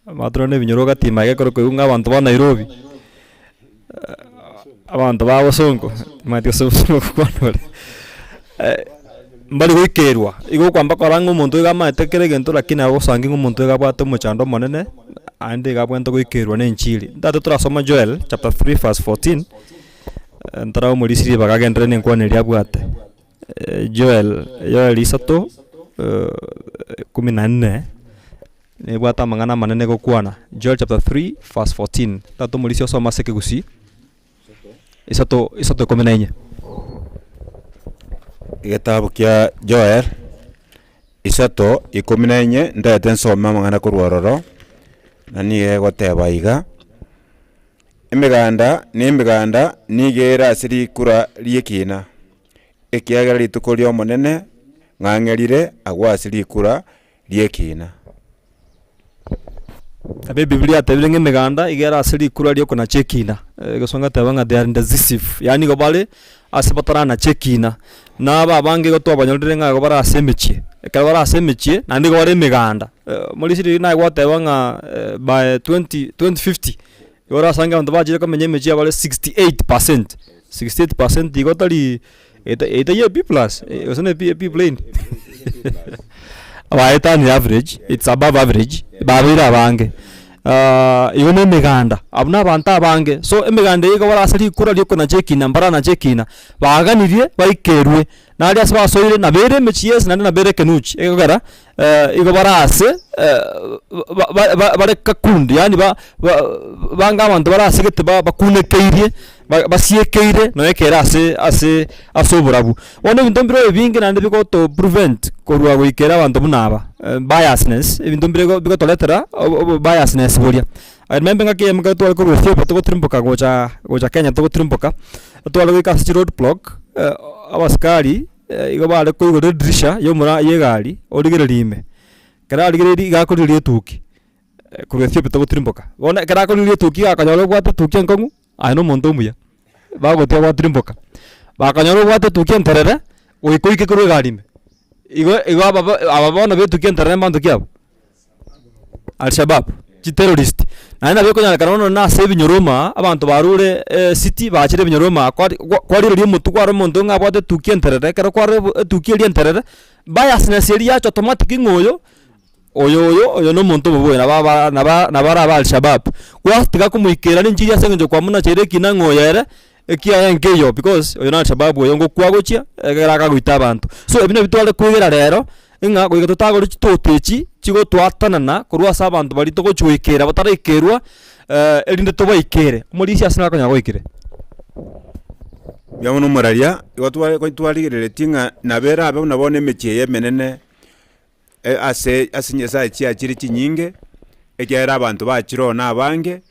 Amatunda na ebinyoro ogatima iga ekero koigwa ng'a abanto ba Nairobi, abanto ba bosongo, omanyete gose bosongo ngokwana ore, mbari goikerwa, igo okwamba korora ng'a omonto iga amaete kera egento lakini agosangi ng'a omonto iga abwate omochando omonene, aende iga abwenerete goikerwa na enchiri. Ntagete torasoma Joel chapter 3 verse 14, ntarae omorisia ribaga agenderere na enkwana eria abwate. Joel, Yoel isato, kumi na nne. Nebwate amang'ana amanene gokwana. Joel chapter 3 verse 14. Tata omorisia osome ase ekegusii. Isato isato ikomi na inye. Egetabu kia Joel, isato ikomi na inye, ntagete nsome amang'ana korwa ororo, na nigo egoteba iga, Emeganda na emeganda nigo ere ase rikura ri'ekina, ekiagera rituko ri'Omonene ng'ang'e rire agwo ase rikura ri'ekiina. Nabo Ebibilia yatebire ng'a emeganda iga ere ase rikura ri'okonacha ekiina. Egesongo geteba ng'a they are indecisive, yaani nigo bare ase bataranacha ekiina. Na aba abange igo twabanyorire ng'a igo bare ase emechie, ekero bare ase emechie naende igo bare emeganda. Morisia riria naye gwateba ng'a by twenty 2050, igo orasange abanto bachire komenya emechie abare 68%, 68% igo tari Etaiyo e B plus gose ne B plain baetanire average it's above average babeire abange igo na emeganda abwo na abanto abange so emeganda eye igo bare ase rikura ria okonacha ekina mbaranache ekina baganirie baikerwe naria ase basoire nabo ere emechie yonsi naende nabo ere ekenuchi egekogera igo bare ase ba- ba- bare kakundi yaani ba- ba- bange abanto bare ase gete ba- bakunekeirie ba- basiekeire nonya ekere ase ase ase oborabu. Bono ebinto mbire ebinge naende bigoto prevent korwa goikera abanto buna aba, biasness, ebinto mbire igo bigotoretera obo obo biasness boria. I remember engaki eyemo ekero tware korwa Ethiopia togotirimboka gocha gocha Kenya togotirimboka, tware goika ase chiroad block, abasikari Igo bare koigora edirisha y'omora y'egari origererie ime, ekero arigereirie iga akorigereria etuki korwa Ethiopia togotirimboka. Bono ekero akorigereria etuki iga akonyora obwate etuki enkong'u, aye na omonto omuya, bagotiga gwatirimboka. Bakonyora obwate etuki enterere, goika oike korwa egari ime. Igo igo aba aba bono ba etuki enterere mbanto ki abwo? Alshabab, chiterrorist. Naende nabo ekonyarekana bono na ase ebinyoro ime abanto barure ecity bachire ebinyoro ime kwari kwa kwarigereria omotwe kware omonto ng'a abwate etuki enterere, ekero kwarora obo etuki eria enterere, biasness eria yacha automatic ng'a oyo, oyo oyo oyo na omonto omobe oyo nabo aba naba nabo arabe Alshabab. Gwatiga komoikera nenchiri ase eng'encho kwamonacheire ekina ng'a oyo ere, ekiagera nkeiyo because oyo na Alshabab oyo ngokwa agochia, ekero akagoita abanto. So ebi nabio tware koigera rero. Ng'a goika totagore chitoto echi chigotoatanana korwa ase abanto baria togochia goikera bataraikerwa, erinde tobaikere. Omorisia ase nakonyara goikire. Mbuya mono omoraria, igo tware twarigereretie ng'a nabo erabe buna bono emechie eye emenene ase ase Nyasaye chiachire chinyinge, ekiagera abanto bachire oo na abange,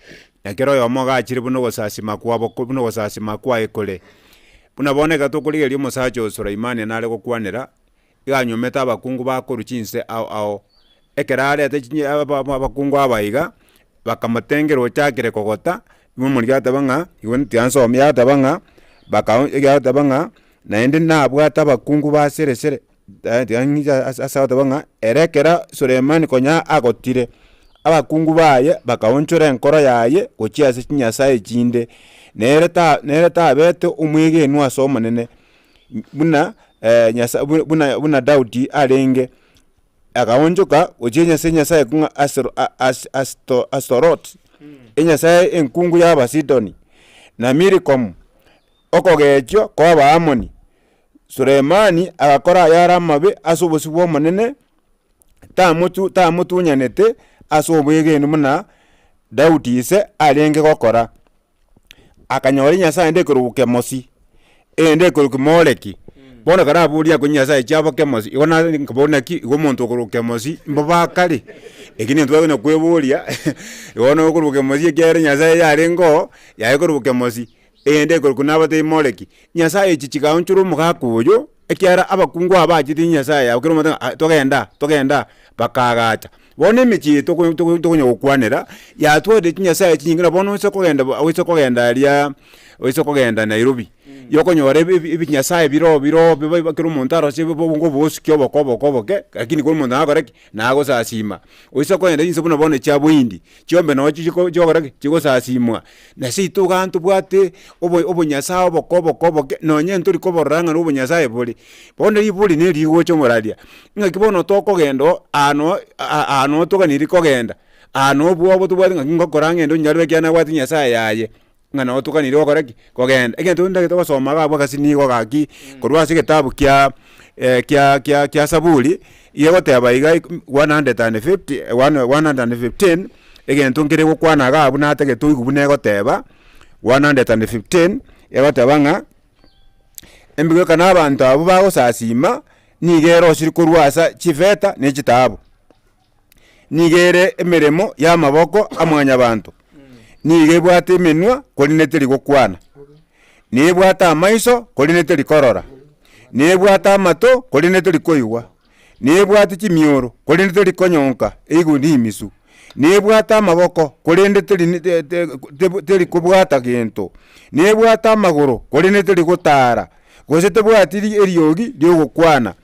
na kera oyomo iga achire buna ogosasima kwabo buna ogosasima kwaye kore. Buna bono ekero tokorigereria omosacha o Sulaimani nare gokwanera. Iga anyuomete abakungu bakorwa chinse ao ao. Ekero arete chinye aba abakungu aba iga, bakamotengera ochakire kogota, igo omoriki agateba ng'a igo tiga nsome, yateba ng'a baka egiateba ng'a naende nabwate abakungu ba sere sere tiga ng'iche ase ase agoteba ng'a ere ekero Sulemani konya agotire, abakungu baye bakaonchora enkoro yaye gochia ase chinyasae chinde, nere ta nere tabete omwegenwa ase Omonene. buna Nyasae buna buna Daudi arenge, akaonchoka gochia ase enyasae ng'a Asero As Asto Astoroti, enyasae enkungu ya Abasidoni, na Milikomu, okogechia kwa Abaamoni. Sulemani agakora ayare amabe ase obosio bw'Omonene, tamotu tamotunyanete ase obwegenwa buna Daudi ise arenge gokora. Akanyora enyasae ende ekorokwa Kemosi, eyende ekorokwa Moleki. Bono ekero aboria akwo chinyasae chiabo Kemosi, igo na nkoboria naki igo omonto okorokwa Kemosi mbabakare? Eki nento twagenda kweboria, bono okorokwa Kemosi ekiagera enyasae yarenge oo, yaye korokwa Kemosi, eyende ekorokwa nabatebie Moleki. Nyasae echi chigaonchora omogaka oyo, ekiagera abakungu aba bachete chinyasae yabo kera omonto ng'a togende aa, togende aa, bakaagacha. Bono emechie eye toko toko tokonya gokwanera, yatwarire chinyasae chinyinge na bono oise kogenda bo oise kogenda aria, oise kogenda Nairobi, yokonyora ebi ebi ebinyasae bire biro biba kera omonto arosie bo obosike oboke oboke oboke, lakini kera omonto nagokora ki? Nagosasima. Oise kogenda chinse buna bono chia boindi, chiombe noo chiko chigokora ki? Chigosasimwa. Na seito igaa ntobwate obo obonyasae oboke oboke oboke, nonye ntori koborora ng'a na obonyasae bore. Bono ribori neri rigocha omoraria, ng'aki bono tokogenda oo aa noo aa noo toganeiri kogenda, aa noo obwoba tobwate ng'aki ngokora ng'ende onyarebe ekiagera nabwate nyasaye yaye, ng'a noo toganeiri gokora ki? Kogenda. Egento ntagete gosoma iga abwo gasi nigo gaki, korwa ase egetabu kia kia kia kia saburi, iga egoteba iga 150 115, egento nkere gokwana iga abwo natagete oigwe buna egoteba, 115, egoteba ng'a. Emegwekano y'abanto abwo bagosasiima nigo erosirie korwa ase chifeta ne chitaabu, nigo ere emeremo y'amaboko a mwanyabanto, nigo ebwate emenwa korende teri gokwana, nebwate amaiso korende teri korora, nebwate amato korende teri koigwa. Nebwate chimioro, korende teri konyonka eigwe rimisu, nebwate amaboko, korende teri te- te- te- teri kobwata gento, nebwate amagoro, korende teri gotara, gose tebwati ri eriogi ri'ogokwana.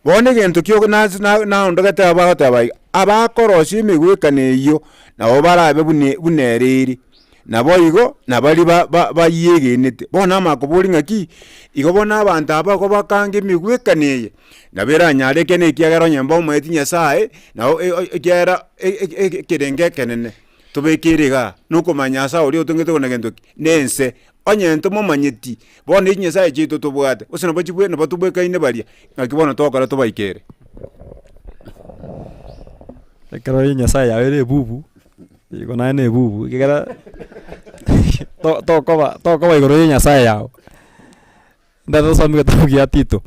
Bono egento kio nase na naondogete abwo bagoteba iga, abakorosia emegwekano eyio, nabo barabe buna buna ere ere. Naboigo nabaria ba- ba- bayiegenete. Bono amakoboria ng'aki, igo bono abanto aba igo bakanga emegwekano eye, nabo eranyare ekeene ekiagera onye mbamoeti Nyasaye, nabo ekiagera ekerengo ekenene tobekere igaa, nokomanya ase oria otongete korwa na gento ki? Na ense. Onye ntomomanyeti, bono chinyasaye chiaito tobwate, gose nabo chibwe nabo tobwekaine baria, ng'aki bono togokora tobaikere. Ekero enyasaye yao ere ebubu. Igo naye na ebubu ekigera to- tokoba tokoba igoro ya enyasaye yago. Ndare tosome egetabu gia Tito,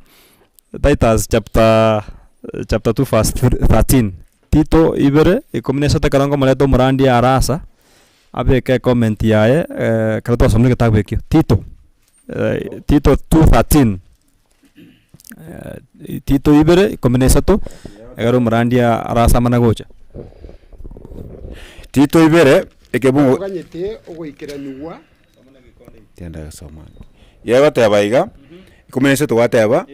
Titus chapter chapter 2 verse 13. Tito ibere ikomi na isato ekero nkomoreta omorandia arasa, abeke ecomment yaye ekero twasomire egetabu ekio. Tito, Tito 2:13. Tito ibere ikomi na isato, ekero omorandia arasamana gocha. Tito ibere ekebungo Toganyete ogoikeranigwa. Yegoteba iga, 13 gwateba,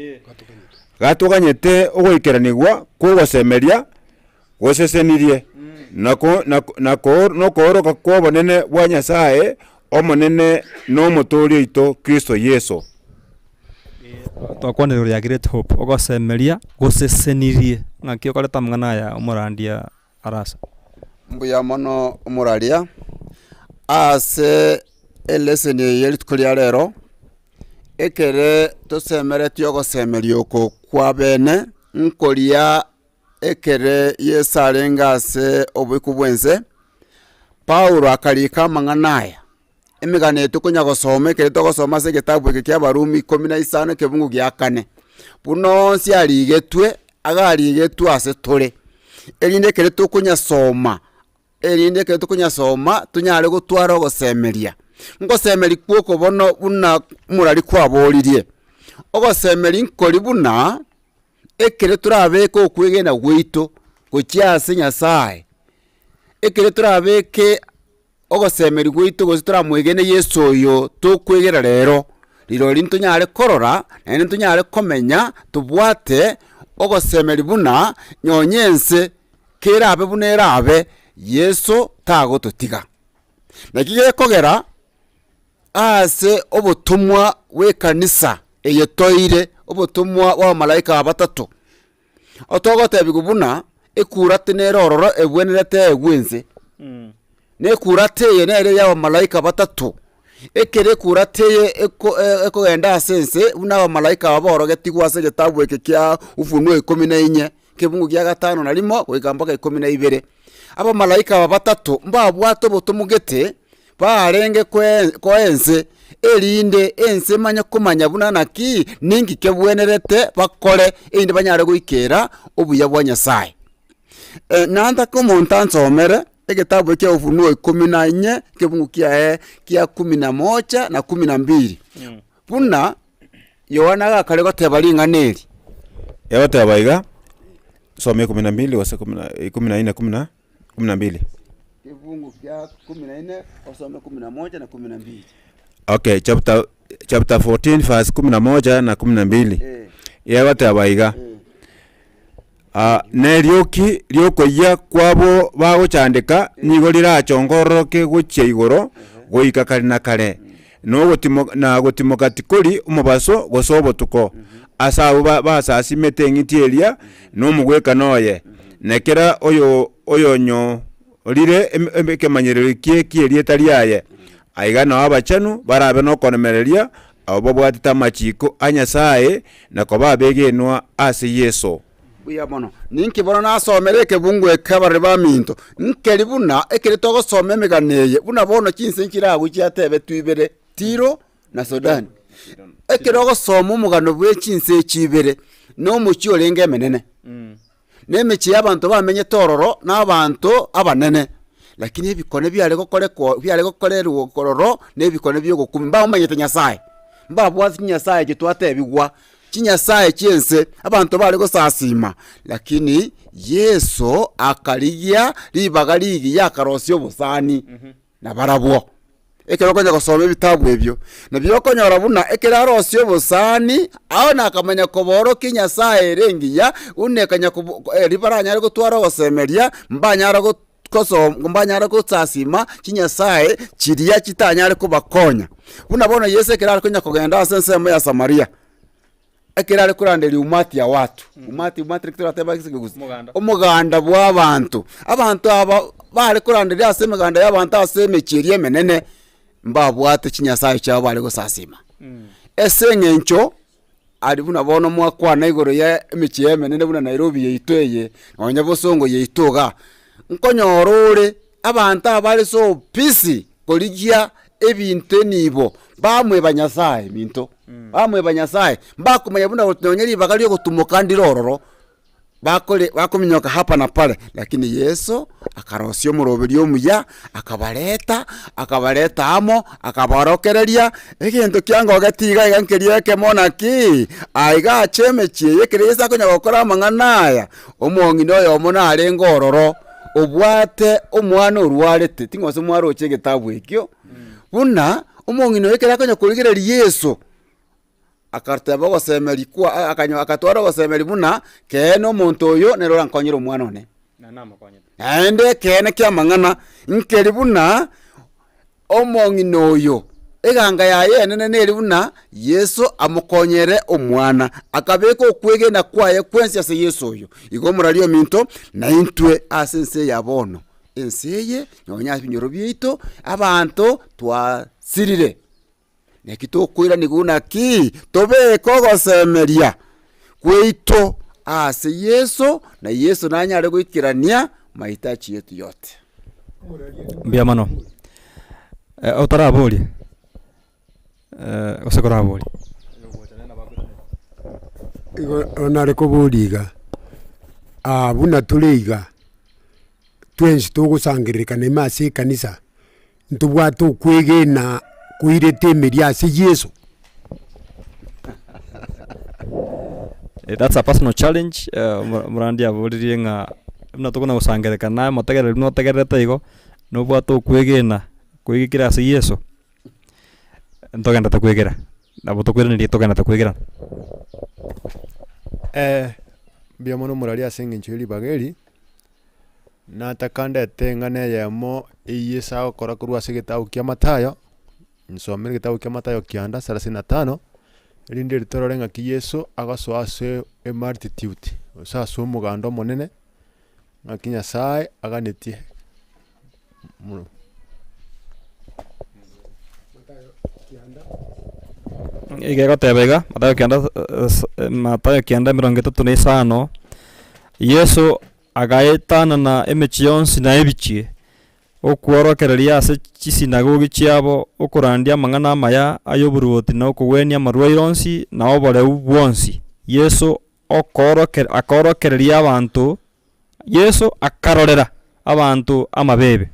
Gatoganyete ogoikeranigwa kw'ogosemeria gosesenirie, na ko- na ko- na ko- nokooroka kw'obonene bwa Nyasae Omonene na Omotooria oito Kristo Yeso. Twakwanire igoro ya Great Hope, ogosemeria gosesenirie. Ng'aki okoreta amang'ana aya omorandia Arasa? Mbuya mono omoraria ase eleseni eye ye rituko ria rero, ekere tosemeretie ogosemeria oko kwa bene, nkoria Ekere Yeso arenge ase oboiko bw'ense, Paulo akarika amang'ana aya, emegano eye tokonya gosoma ekere togosoma ase egetabu eke kia Abarumi ikomi na isano ekebungu gia kane, buna onsi arigetwe, iga arigetwe ase tore, erinde ekere tokonyasoma, erinde ekero tokonyasoma tonyare gotwara ogosemeria. Ngosemeria kwa okobono buna omorari kwaboririe, ogosemeria nkori buna. Ekero torabeke okwegena gwaito gochia ase Nyasae, ekero torabeke ogosemeria gwaito gose toramwegene Yeso oyo tokwegera rero, rirorio ntonyare korora naende ntonyare komenya tobwate ogosemeria buna nonye ense kerabe buna erabe, Yeso tagototiga. Naki gekogera. Ase obotomwa bw'ekanisa eye toire, obotomwa bw'abamalaika aba batato, otogotebigwa buna ekurati nere ororo ebwenerete eegwe ense. Na ekurati eye nere y'abamalaika batato, ekero ekurati eye eko ekogenda ase ense buna abamalaika aba baorogetigwe ase egetabu eke kia Ufunuo ikomi na inye, ekebungu gia gatano na rimo goika mpaka ikomi na ibere. Abamalaika aba batato mbabwate obotomwa gete. Barenge koe koa ense, erinde ense emanye komanya buna naki, ninki kebwenerete bakore erinde banyare goikera obuya bwa Nyasaye. Nantake omonto ansomere egetabu ekia Ufunuo ikomi na inye, ekefungu kiaye kia kumi na moja na kumi na mbili, buna Yohana agakare goteba ring'ana eri. Egoteba iga, soma ikomi na mbili gose kumi na ikomi na ine kumi na kumi na mbili. Ekefungu kia kumi na ine osome kumi na moja na kumi na mbili. Okay, chapter chapter 14 verse kumi na moja na kumi na mbili. Eh, Egoteba iga, eh. Ah, nerioki riokoyia kwabo bagochandeka nigo rirachongororoke gochia igoro goika kare na kare, nogotimo na gotimoka tikori omobaso gose obotuko, ase abwo ba- basasimete eng'iti eria na omogwekano oye, na kera oyo oyonyorire em- em- ekemanyererio kie ki'erieta riaye. Aiga nao abachenu barabe nokoremereria, abwo babwatete amachiiko a Nyasae na koba abegenwa ase Yeso. Mbuya mono. Ninki bono nasomere ekebungo eke abarori baminto? Nkeri buna ekeri togosoma emegano eye, buna bono chinse nchiragwe chiatebetwe ibere, Tiro na Sodani. Ekero ogosoma omogano bwe chinse echi ibere, na omochie orenge emenene, na emechie y'abanto bamenyete ororo, na abanto abanene, lakini ebikone biare gokorekwa biare gokorerwa ororo, na ebikone bia ogokumia, mbamomanyete Nyasaye, mbabwate chinyasaye echi twatebigwa, chinyasaye chi'ense, abanto bare gosasima, lakini Yeso akarigia ribaga rigiya akarosia obosani nabarabwo. Ekero okonya gosoma ebitabu ebio, nabio okonyora buna ekero arosie obosani, ao nakamanya koboorokia Nyasaye ere engiya, buna ekanya kobo erio baranyare gotwara ogosemeria, mbanyare go koso mbanyare gosasima chinyasaye chiria chitanyare kobakonya. Buna bono Yeso ekero are konya kogenda ase ensemo ya Samaria, ekero are koranderia umati ya watu, umati umati naki toratebe ase ekegusii? Omoganda. Omoganda bwa abanto, abanto aba bare koranderia ase emeganda ya abanto ase emechie eria emenene, mbabwate chinyasaye chiabo bare gosasima. Ase eng'encho aria buna bono mwakwana igoro ya emechie emenene buna Nairobi yaito eye, nonye Bosongo yaito igaa, nkonyora ore abanto abare so busy korigia ebinto enibo, bamweba Nyasaye minto, bamweba Nyasaye, mbakomanya buna nonye ribaga ria ogotumoka ndire ororo. bakore bakominyoka hapa na pale, lakini Yeso akarosia omoroberio omuya, akabareta, akabareta amo, akabaorokereria, egento kiangogeti iga iga nkeria ekemo naki, aiga ache emechie eye ekero Yeso akonya gokora amang'ana aya, omong'ina oyomo narenge ororo, obwate omwana orwarete, ting'o mwaroche egetabu ekio, buna omong'ina oyo ekero akonya korigereria Yeso. Agateba ogosemeria kwa akanyo agatwara ogosemeria buna, keene omonto oyo nere orankonyere omwana one. Naende ekeene ki'amang'ana, nkeri buna omong'ina oyo, eganga yaye enene neri buna Yeso amokonyere omwana, akabeka okwegena kwaye kwensi ase Yeso oyo. Igo omorari ominto, naintwe ase ense ya bono, ense eye, nonya ase ebinyoro biaito, abanto twasirire. Naki tokoiranigwa naki tobeke ogosemeria gwaito ase Yeso, na Yeso nanyare goikerania mahitaji yetu yote. Mbuya mono. Eh, otaraboria eh, gose koraboria. Igo nare koboria iga, ah buna tore iga, twensi togosangererekana ime ase ekanisa, Ntobwate okwegena koirete emeria ase Yeso. Eh, that's a personal challenge eh, omo- omorandi aboririe ng'a buna tokona gosangererekana naye omotegereri buna otegererete igo, nobwate okwegena koigekire ase Yeso, ntogenderete kwegera, nabo tokoiraneria togenderete kwegera. Mbuya mono omorari ase eng'encho ye ribaga eri. Nataka ndete eng'ana eyemo eyio ase agokora korwa ase egetabu kia Mathayo, nsomere egetabu kia Mathayo kianda sarasini na tano, erinde eri torore ng'aki Yeso agosoa ase emultitude, gose ase omoganda omonene, ng'aki Nyasaye aganetie mono. Iga egoteba iga, Mathayo kianda Mathayo kianda emerongo etato na isano, Yeso agaetanana emechie yonsi na ebichie, Okworokereria ase chisinagogi chiabo, okorandia amang'ana amaya ay'oboruoti na okogwenia amarwaire onsi na oboreu bwonsi. Yeso akorokereria abanto, Yeso akarorera abanto amabeebe.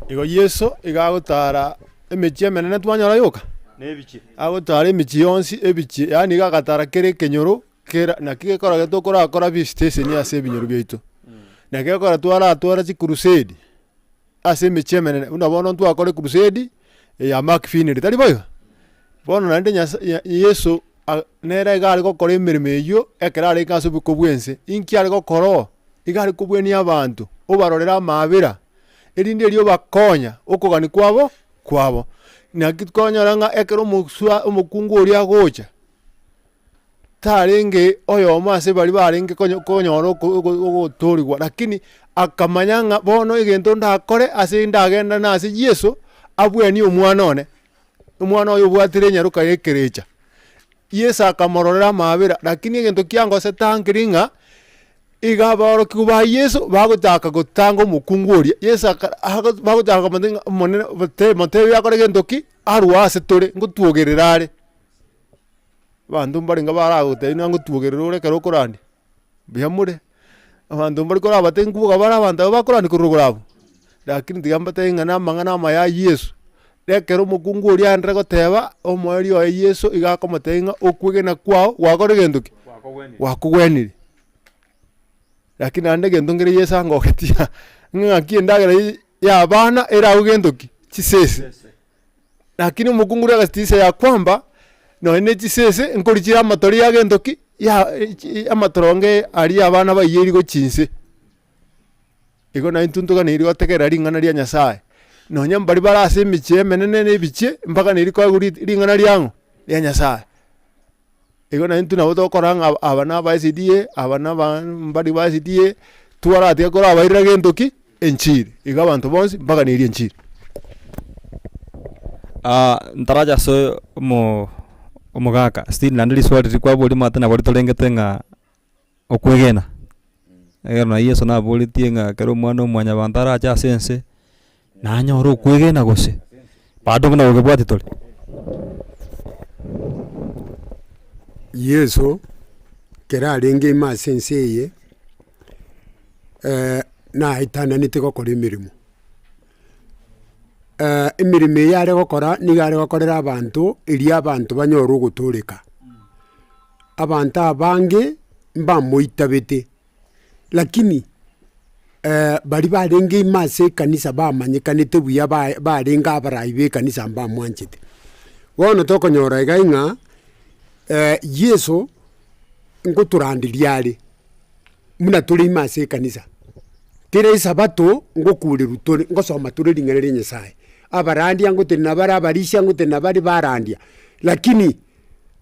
Igo Yeso iga agotara emechie emenene twanyora yoka, agotara emechie yonsi ebichie, yaani iga agatara kera ekenyoro kera naki gekora getokorakora visitesheni ase ebinyoro biaito. Naki gekora twaratwara chicrusade ase emechie emenene, buna bono ntwakora ecrusade ya Mark Finley, tari boigo? Bono naende Nyasa Yeso nere iga are gokora emeremo eyio ekero arenge ase oboiko bw'ense. Inki are gokora oo? Iga are kobwania abanto, obarorere amaabera, erinde erio obakonya okogania kwabo kwabo. Naki twanyora ng'a ekero omoswa omokungu oria agocha, tarenge oyomo ase baria barenge konyo konyora oko ogotoorigwa, lakini akamanya ng'a bono egento ndakore ase ndagenda nase Yeso, abwanie omwana one. Omwana oye obwatire enyaroka y'ekerecha. Yeso akamororera amaabera, lakini egento kiangosete nkeri ng'a, iga abaorokigwa ba Yeso bagochaka gotanga omokungu oria. Yeso aka ago bagochaka komotebia ng'a omonene mote motebie akore gento ki? Arwe ase tore, ngotwogerera are. Abanto mbarenge baragotebia ng'a ngotwogerera ore ekero okorandia, mbuya more. Abanto mbari korabatebie nkoboka bare abanto abwo bakorandia korwa igoro abwo, lakini tiga mbatebie ng'a na amang'ana amaya a Yeso. Ekero omokungu oria aendire goteba, omoerio oye Yeso iga akomotebia ng'a okwegena kwao gwakorire gento ki? Gwakogwenirie. Lakini naende egento nkere Yeso angogetie ng'a ng'aki endagera ya abana eragwe gento ki? Chisese. Lakini omokungu oria agasitisa ya kwamba, nonye ne chisese nkori chire amatori ya gento ki? Ya amatoronge aria abana baiyeri gochia inse. Igo naintwe ntoganeiri gotegerera ring'ana ria Nyasaye, nonya mbaria bare ase emechie emenene na ebichie, mbaganeiri koegwa ri ring'ana riang'o? Ria Nyasaye. Igo naintwe nabo tokora ng'a aba na aba SDA, aba na aba mbari ba SDA, twaratiga korabairera gento ki? Enchiri. Igo abanto bonsi mbaganeiri enchiri. Ntaracha ase omo omogaka, still naende riswali riria kwaboria omanyete nabo ritorengete ng'a okwegena. Ekero na Yeso naboretie ng'a ekero omwana o mwanyabanto arache ase ense, nanyore okwegena gose? Bado buna gokebwati tore. Yeso ekero arenge ime ase ense eye, naetananete gokora emeremo. Emeremo eye are gokora nigo are gokorera abanto erio abanto banyore ogotoreka. Abanto abange mbamoitabete, lakini baria barenge ime ase ekanisa bamanyekanete buya ba barenge abarai ba ekanisa mbamwanchete. Bono tokonyora iga ng'a Yeso nkotoranderia are buna tore ime ase ekanisa, kera esabato ngokurerwa tore ngosoma tore ring'ana ria Nyasaye, abarandia ngotenena bare abarisia ngotenena bare barandia, lakini.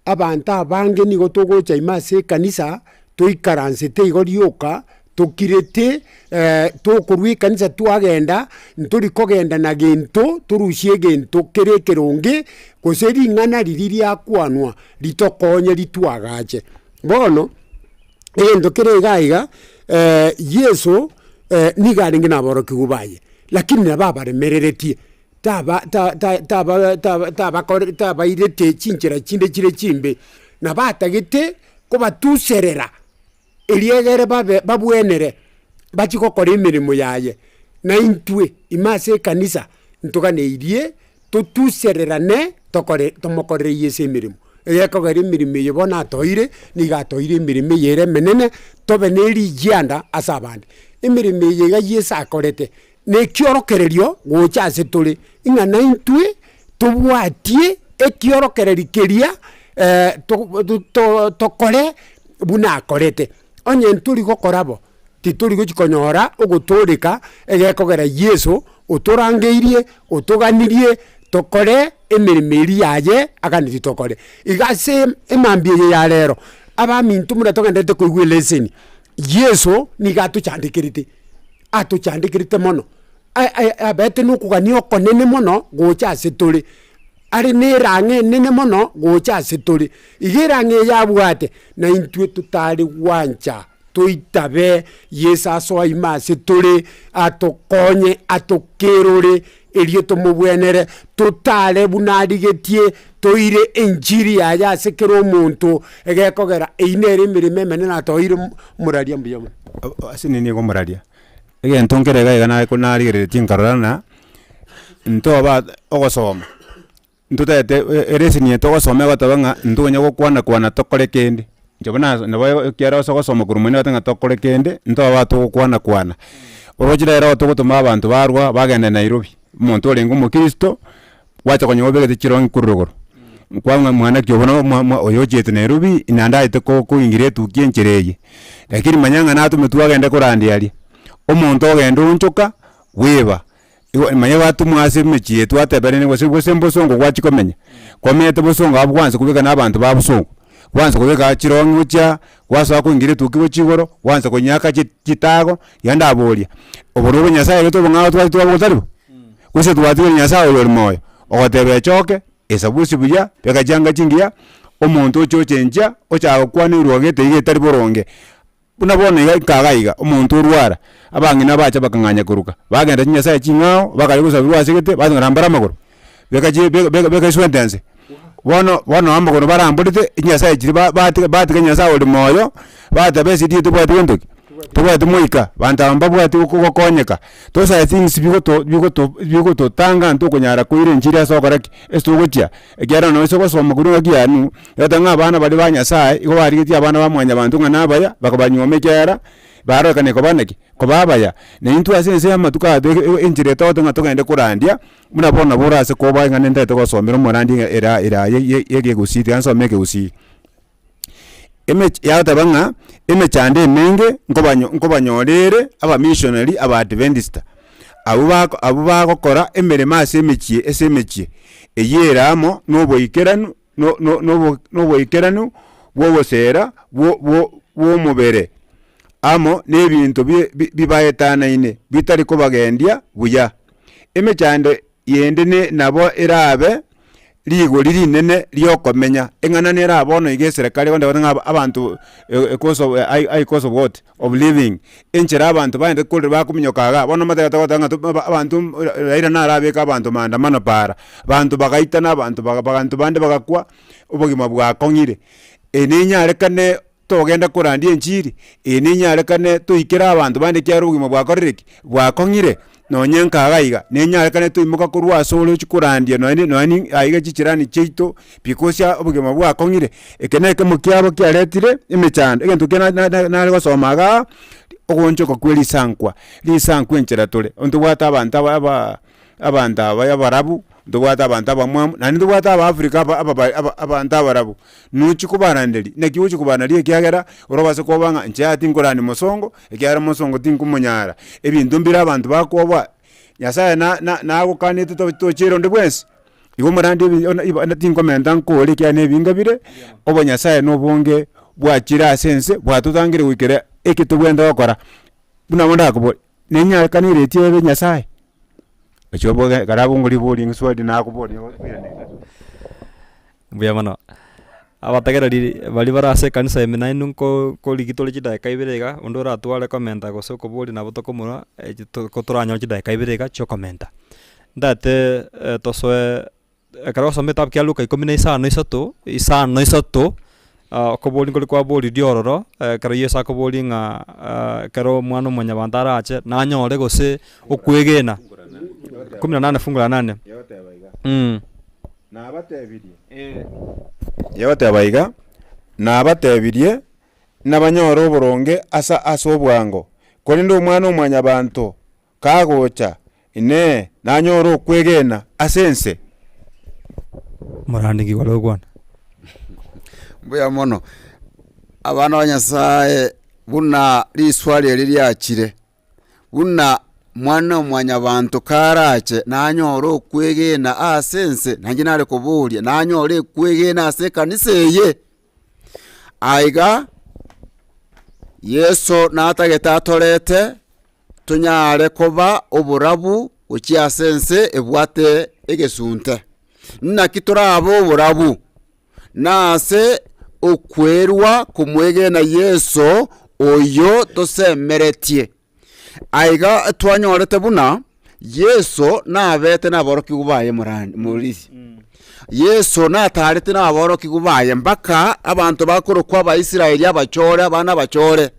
Abanto abange nigo togocha ime ase ekanisa, toikaransete igo rioka, tokirete tokorwa ekanisa twagenda, ntori kogenda na gento, torusie egento kere ekeronge, gose ring'ana riria riakwanwa ritokonye ritwagache. Bono, egento kere iga iga, Yeso nigo arenge na aborokigwa baye, lakini nabo abaremereretie. Taba ta ta taba taba tabakore tabairete chinchera chinde chire chimbe, na batagete kobatuserera erio egere babe babwenere bachie gokora emeremo yaye. Na intwe ime ase ekanisa ntoganeirie totusererane tokore tomokorere Yeso emeremo. Egekogera emeremo eye bono atoeire, nigo atoeire emeremo eye ere emenene, tobe ne rigianda ase abande. Emeremo eye iga Yeso akorete. Nekiorokererio gocha ase tore, ng'a naintwe tobwatie ekiorokererio keria tokore buna akorete. Onye ntori gokora bo, titori gochi konyora ogotooreka egekogera Yeso otorangeirie, otoganirie tokore emeremo eria yaye aganetie tokore. Iga ase emambia eye ya rero, abaminto buna togendererete koigwa eleseni, Yeso nigo atochandekerete. Atochandekerete mono, abete nokogania okonene mono gocha ase tore, are na erang'a enene mono gocha ase tore. Iga erang'a eye abwate, na intwe totare gwancha. Toitabe Yeso asoe ime ase tore, atokonye, atokerore, erio tomobwenere, totare buna arigetie, toire enchiri yaye ase kera omonto, egekogera eyio nere emeremo emenene atoeire omoraria mbuya mono. Ase nini nigo omoraria, egento nkere iga iga naye narigereretie nkarora ng'a, ntoba ogosoma. Ntotagete ereseni eye togosoma egoteba ng'a ntonya gokwana kwana tokore kende, inche buna nabo ekiagera ase ogosoma korwa moino egoteba ng'a tokore kende, ntoba togokwana kwana. Oroche rero togotoma abanto barwa bagende Nairobi, omonto orenge omokristo, gwacha konyora obegete chirongi korwa rogoro, nkwang'a mwana ki obo na mwa mwa oyo ochiete Nairobi naende aete ko koingira etukia enchera eye. Lakini manya ng'a natometwe agende korandia aria, omonto ogenda oonchoka, bweba. Igo manya batomwa ase emechie twateberanie gose gose mbosongo gwachia komenya, komenyete bosongo abwo gwansa kobeka na abanto ba bosongo, gwansa kobeka chirong'i gochia, gwasoa koingira etuki gochia igoro, gwansa konyeaka chi chitago, iga ndaboria, obo na obonyasaye gete obong'ao twachete twabogotari bo? Gose twatigire nyasaye oyo ore moyo, ogoteba echoke, esabusie buya, beka chianga chingiya, omonto oche ochenchia, ochaka gokwana erwa gete iga etari boronge. Buna bono iga ikaga iga, omonto orwara, abang'ina bacha bakang'anya koruka, bagenda chinyasae ching'ao, bakare gosabirwa ase gete, bacha ng'a rambora amagoro, beka chi beka beka beka eswenta ense. Bono bono amagoro baramborete, chinyasae chiria ba batiga batiga nyasae ore moyo, bateba esidi eye tobwati gento ki? Tobwati moika, banto aba mbabwati goko gokonyeka. Tosae things bigoto bigoto bigototanga ntokonyara koira enchiri ase okora ki? Ase togochia. Ekiagera nonya ase ogosoma korwa engaki ya Nuhu, egoteba ng'a abana baria ba Nyasaye, igo barigetie abana ba mwanyabanto ng'a nabaya, bakabanyuoma ekiagera barorekane koba naki? Koba abaya. Na intwe ase ense y'amatuko aya toike enchera etogote ng'a togende korandia, buna bono nabo ore ase koba ng'a nintagete gosomera omorandi ng'a era era ye ye yekegusii tiga nsome ekegusii. Emech yagoteba ng'a emechando emenge nkobanyo nkobanyora ere abamissionary abaadventista, abwo bako abwo bagokora emeremo ase emechie ase emechie, eywo ere amo na oboikeranu no no nobo noboikeranu bwa ogosera bwo bwo bwa omobere, amo na ebinto bie bi bibaetanaine bitari kobagendia buya. Emechando yende ne nabo erabe rigori rinene riokomenya, eng'ana nere bono iga eserekari egonteba ng'a abanto cost of high cost of what? Of living, enchera abanto baende korera bakominyoka igaa, bono omotebe togoteba ng'a to abanto Raila narabeke abanto maandamano paara, abanto bagaitana abanto baga abanto bande bagakwa, obogima bwakong'ire. Eye nenyarekane togenda korandia enchiri, eye nenyarekane toikere abanto bande ekiagera obogima bwakorire ki? Bwakong'ire, nonye nkaga iga, nenyarekane toimoka korwa ase ore ochie korandia nonye nonye aiga chichirani chiaito because obogima bwakong'ire. Eke na ekemo kiabo kiaretire emechando, egento ekia na na nare gosoma igaa, ogoonchoka kwa risankwa, risankwa enchera tore, ntobwate abanto aba aba abanto aba abarabu, ntobwate abanto abamwamu, naende ntobwate abaafrika aba ababa aba abanto abarabu. Nochia kobaranderia, naki ogochia kobaranderia ekiagera orobase koba ng'a inche yaya tinkorani mosongo, ekiagera mosongo tinkomonyara. Ebinto mbire abanto bakoboa, Nyasaye na na nagokanete to tochiera onde bwensi, igo omorandi ebi ona iba tinkomenta nkore ekiagera na ebinga bire, obonyasaye na obonge bwachire ase ense bwatotangire goikera eke tobwenerete gokora. Buna bono ndakobori, nenyarekane eretio ebe nyasaye? Ochia oboge ekero abwo ribori swali nakoboria oiraneri. Mbuya mono. Abategereri baria bare ase ekanisa ime nainwe nko nkorigi tore chidakika ibere iga, onde oratware komenta gose okoboria nabo tokomorwa echi to ko toranyore chidakika ibere iga chiokomenta. Ntagete tosoe ekero ogosoma egetabu kia Luka ikomi na isano isato, isano isato, okoboria nkori kwaboririe ororo, ekero Yeso akoboria ng'a ekero omwana o mwanyabanto arache, nanyore gose okwegena, kumi na nane fungu la nane. Nabatebirie, Yegoteba iga, Nabatebirie, nabanyore oboronge ase ase obwango, korende Omwana-o-mwanyabanto kagocha, Inee, nanyore okwegena ase ense? Morande ki kware gokwana? Mbuya mono, abana ba Nyasaye buna riswali eri riachire. Buna Mwana-o-mwanyabanto karache nanyore okwegena ase ense, nainche nare koboria, nanyore ekwegena ase ekanisa eye? Aiga Yeso natagete atorete tonyare koba oborabu gochia ase ense ebwate egesunte. Naki torabe oborabu? Nase okwerua komwegena Yeso. Oyo tosemeretie. Aiga twanyorete buna Yeso nabete naborokigwa baye morani morisi. Yeso natarete naborokigwa baye mpaka abanto bakorokwa Abaisraeli abachore abana abachore.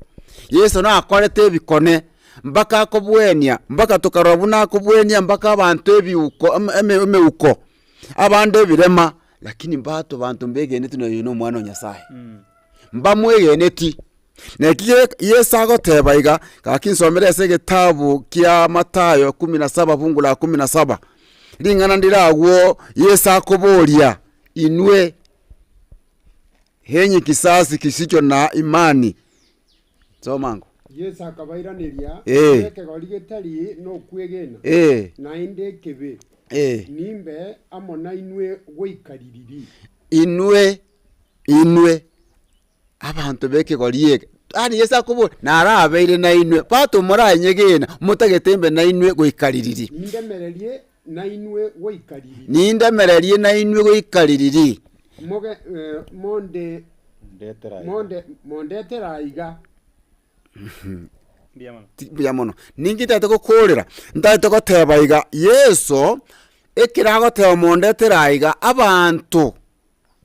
Yeso nakorete ebikone mpaka akobwenia mpaka tokarora buna akobwenia mpaka abanto ebiuko eme emeuko, abande ebirema, lakini mbato banto mbegeneti noyo na omwana o Nyasaye. Mbamwegeneti. Naki Yeso agoteba iga, gaki nsomere ase egetabu kia Mathayo kumi na saba fungu la kumi na saba, ring'ana ndire agwo Yeso akoboria, inwe enye kisasi kisicho na imani. Soma ango. Yeso akabairaneria, Eh. Ekegori getari nokwegena, Eh. naende ekebe, Eh. nimbe amo nainwe goika ririri. Inwe, inwe Abanto b'ekegori eke, yaani Yeso akobora, narabeire nainwe, bato moranyegena, motagete mbe nainwe goika ririri. Nindemererie nainwe goika ririri. Nindemererie nainwe goika ririri. Moge, eh, monde, monde, mondetere aiga. Mbuya mono. Ninki ntagete gokorera? Ntagete goteba iga, Yeso, ekero agoteba mondetere aiga, abanto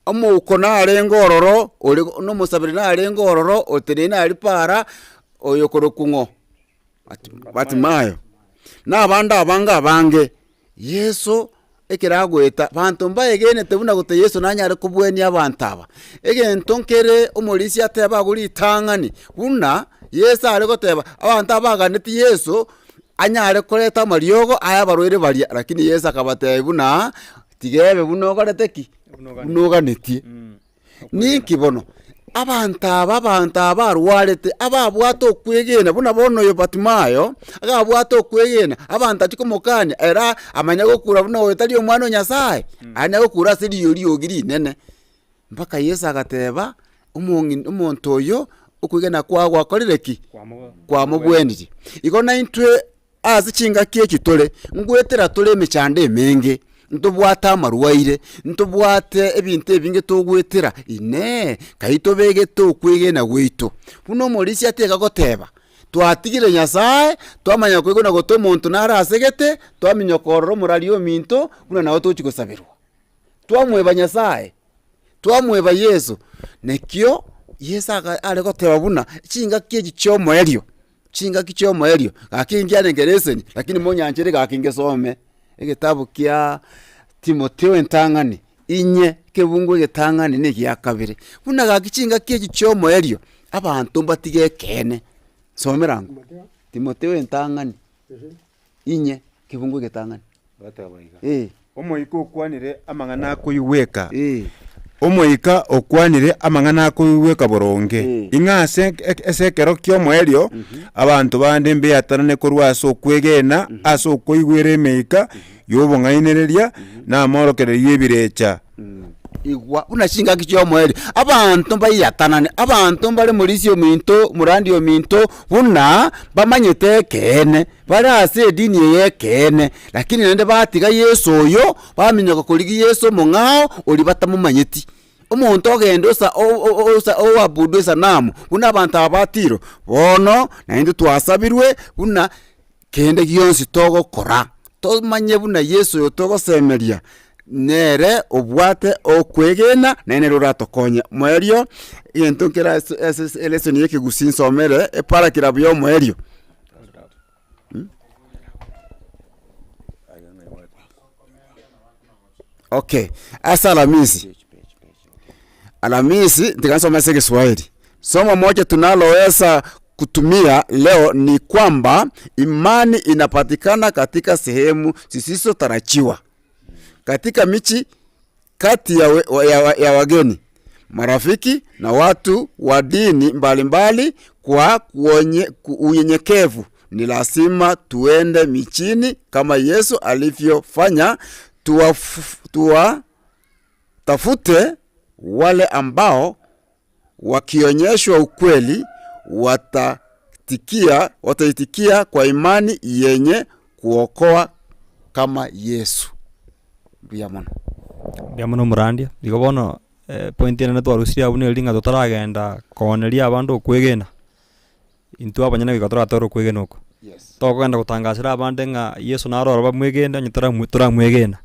Omouko narenge ororo, ore nomosabiri narenge ororo, oteneine aria para, oyo okorokwa ng'o? Batimayo. Na abande abange abange. Yeso ekero agoeta, banto mbaegenete buna gote Yeso nanyare kobwania abanto aba. Egento nkere omorisia ateba agwo ritang'ani, buna Yeso are goteba, abanto aba baganeti Yeso, anyare koreta amariogo aye abarwaire baria, lakini Yeso akabatebia buna. Tiga ebe buna okorete ki? Buna oganetie. Ninki bono? Abanto aba abanto aba barwarete, ababwate okwegena buna bono oyo Batimayo, agabwate okwegena, abanto achia komokania, ere amanye gokura buna oyo tari omwana o Nyasaye, anya gokura ase riyo riogi rinene. Mpaka Yeso agateba, omong'ina omonto oyo, okwegena kwao gwakorire ki? Kwamobwenirie. Igo naintwe. Ase chingaki echi tore, ngoetera tore emechando emenge, ntobwate amarwaire, ntobwate ebinto ebinge togoetera, Inee! Kai tobegete okwegena gwaito? Buna omorisia ateka goteba, Twatigire Nyasae, twamanya koigwa gote omonto nare asegete, twaminyoka ororo omorari ominto, buna nabo togochia gosaberwa. Twamweba Nyasae, twamweba Yeso, nakio Yeso aka are goteba buna chingaki echi chia omoerio. Chingaki chi'omoerio, gaki nkiarenge leseni, lakini monyanchere gaki ngesome egetabu kia Timotheo entang'ani, inye ekebungo egetang'ani na egia kabere. Buna gaki chingaki echi chi'omoerio, abanto mbatige ekeene. Somera ango, Timotheo entang'ani, inye ekebungo egetang'ani. Eh. Omoika okwanire amang'ana akoigweka, Eh. Omoika okwanire amang'ana akoigweka boronge, Eh. ing'a ase ase ekero ki'omoerio abanto bande mbeatanane korwa ase okwegena ase okoigwera emeika y'obong'ainereria na amorokererio y'ebirecha. Igwa buna chingaki chi'omoerio, abanto mbaiyatanane, abanto mbare morisia ominto, morandi ominto, buna bamanyete ekeene, bare ase edini eye y'ekeene, lakini naende batiga Yeso oyo, baminyoka korigia Yeso omong'ao oria batamomanyeti. Omonto ogenda osa osa oabudu esanamu, buna abanto aba ba Tiro, bono naintwe twasabirwe buna kende gionsi togokora, tomanye buna Yeso oyo togosemeria, nere obwate okwegena, naye nere oratokonye. Moerio, egento nkere ase ase elesson ya ekegusii nsomere, eparagraph ya omoerio. Okay, ase Alamisi, Alamisi tiga nsome ase Egeswahili. Somo moja tunaloweza kutumia leo ni kwamba imani inapatikana katika sehemu zisizotarajiwa, katika miji kati ya, we, ya, ya wageni, marafiki na watu wa dini mbalimbali. Kwa kuonye, unyenyekevu ni lazima tuende mijini kama Yesu alivyofanya, tuwatafute wale ambao wakionyeshwa ukweli watatikia, wataitikia kwa imani yenye kuokoa kama Yesu. Mbuya mono. Mbuya mono omorandia, igo bono point enene twarusirie abwo neri ng'a totaragenda kooneria abande okwegena. Intwe abanyene goika toratore okwegena oko. Tokogenda gotangasera abande ng'a Yeso naro oro bamwegene onye toramwe toramwegena.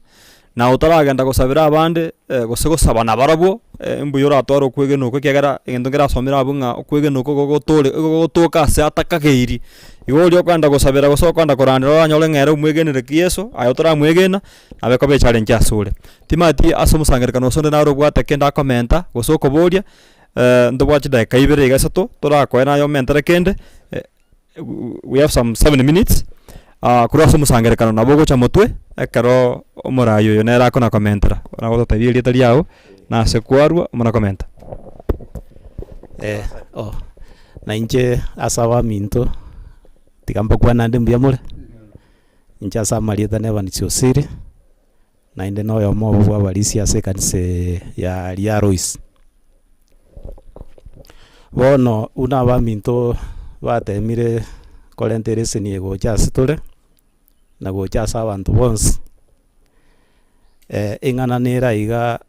Na otaragenda gosabera abande gose gosaba nabarabwo, mbuya oratware okwegena okwo ekiagera egento nkerasomere abwo ng'a okwegena okwo gogotore gogotoka ase atakageiri. Igo oria okogenda gosabera gose okogenda korandera oranyore ng'a ere omwegenire ki Yeso, aye otaramwegena, nabe ekoba echallenge asore. Timanyeti ase omosangererekano gose onde nare obwate kende akomenta, gose okoboria, ntobwate chidakika ibere iga isato, torakoe naye omentere kende, we have some 7 minutes, korwa ase omosangererekano nabo ogocha motwe, ekero omorai oyo nere akona komentera, nagototebia erieta riago, na ase kwarwa omana komenta. Oh, na inche ase abaminto, tiga mbakwane naende mbuya more, inche ase amarieta na Evans Osiri, naende na oyomo obo bwa abarisia ase ekanisa eye ya Riarois. Bono buna abaminto batemire korenta ereseni eye gocha ase tore, na gocha ase abanto bonsi, eng'ana nere aiga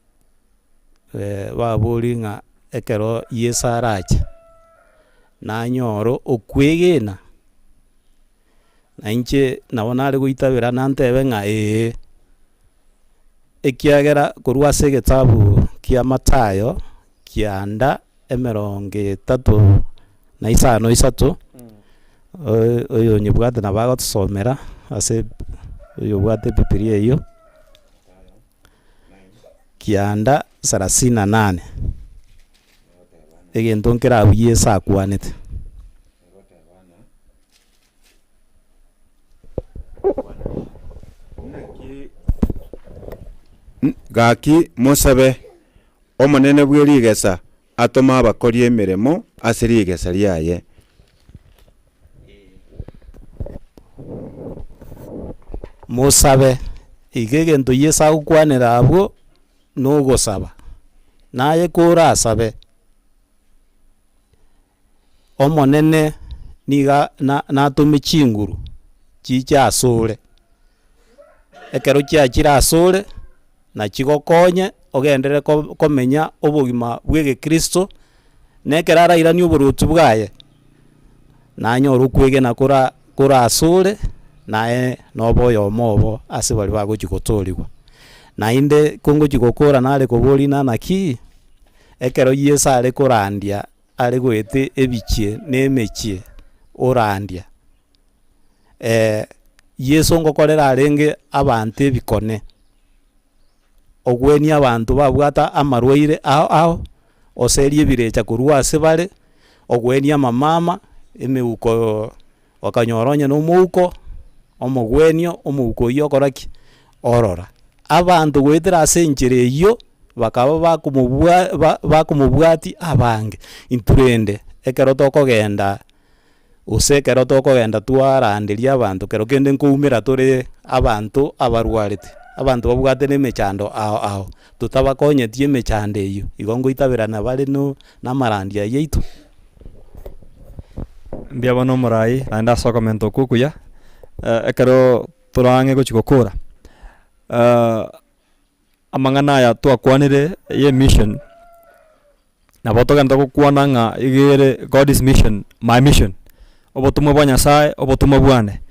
baborie ng'a ekero Yeso arache, nanyore okwegena, na inche nabo nare goitabera nantebe ng'a ee, ekiagera korwa ase egetabu kia Mathayo kianda emerongo etato na isano isato, oyo oyonyebwate nabo agotosomera ase oyobwate ebibiria eywo, kianda sarasini na nane, egento nkere abwo Yeso akwanete. Gaki mosabe Omonene bwe rigesa atome abakori emeremo ase rigesa riaye. Mosabe, iga egento Yeso agokwanera abwo nogosaba, naye korasabe. Omonene niga na natome chinguru chiche asore, ekero chiachire asore, nachigokonye ogenderere ko komenya obogima bwa egekristo, na ekero arairanie oboruoti bwaye, nanyore okwegena kora kore asore, naye nobe oyomo obo ase baria bagochi gotoorigwa. Naende kongochi gokora nare koboria ng'a naki, ekero Yeso are korandia are goeta ebichie na emechie orandia, Yeso ngokorera arenge abanto ebikone, ogwenia abanto babwate amarwaire ao ao, oserie ebirecha korwa ase bare, ogwenia amamama, emeuko okanyora onye na omouko, omogwenio, omouko oyio okora ki? Orora. Abanto goetera ase enchera eyio, bakaba bakomobwa ba bakomobwatia abange. Intwe rende, ekero tokogenda gose ekero tokogenda twaranderia abanto, kero kende nkoumera tore abanto abarwarete, abanto babwate na emechando ao ao, totabakonyeti emechando eyio, igo ngoitaberana bare no na amarandia yaito. Mbuya bono omorai naende ase okomenta okwo okuya, ekero tore ang'e gochia gokora, amang'ana aya twakwanire ya emission, nabo togende gokwana ng'a iga ere God's mission, my mission, obotomwa bwa Nyasaye, obotomwa bwane.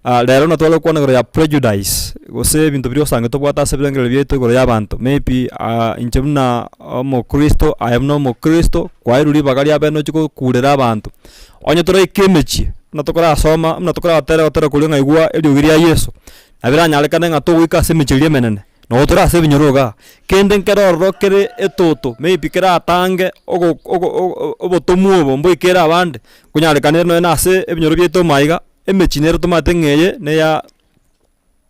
Rero natware gokwana igoro ya prejudice, gose ebinto biria osange tobwate ase ebirengererio biaito igoro ya abanto, maybe inche buna omokristo, aye buna omokristo, kwaerwa ribaga ria bene ochie gokurera abanto. Onye toraike emechie, buna tokorasoma, buna tokoratera ogotera koria ng'a igwa eriogi ria Yeso, nabo eranyarekane ng'a togoika ase emechie eria emenene, nabo tore ase ebinyoro igaa. Kende nkere ororo kere etoto, maybe keratange ogo ogo ogo obotomwa obo mboikere abande, konyarekane nonye na ase ebinyoro biaito ime aiga, emechie nere tomanyete ng'a eye neya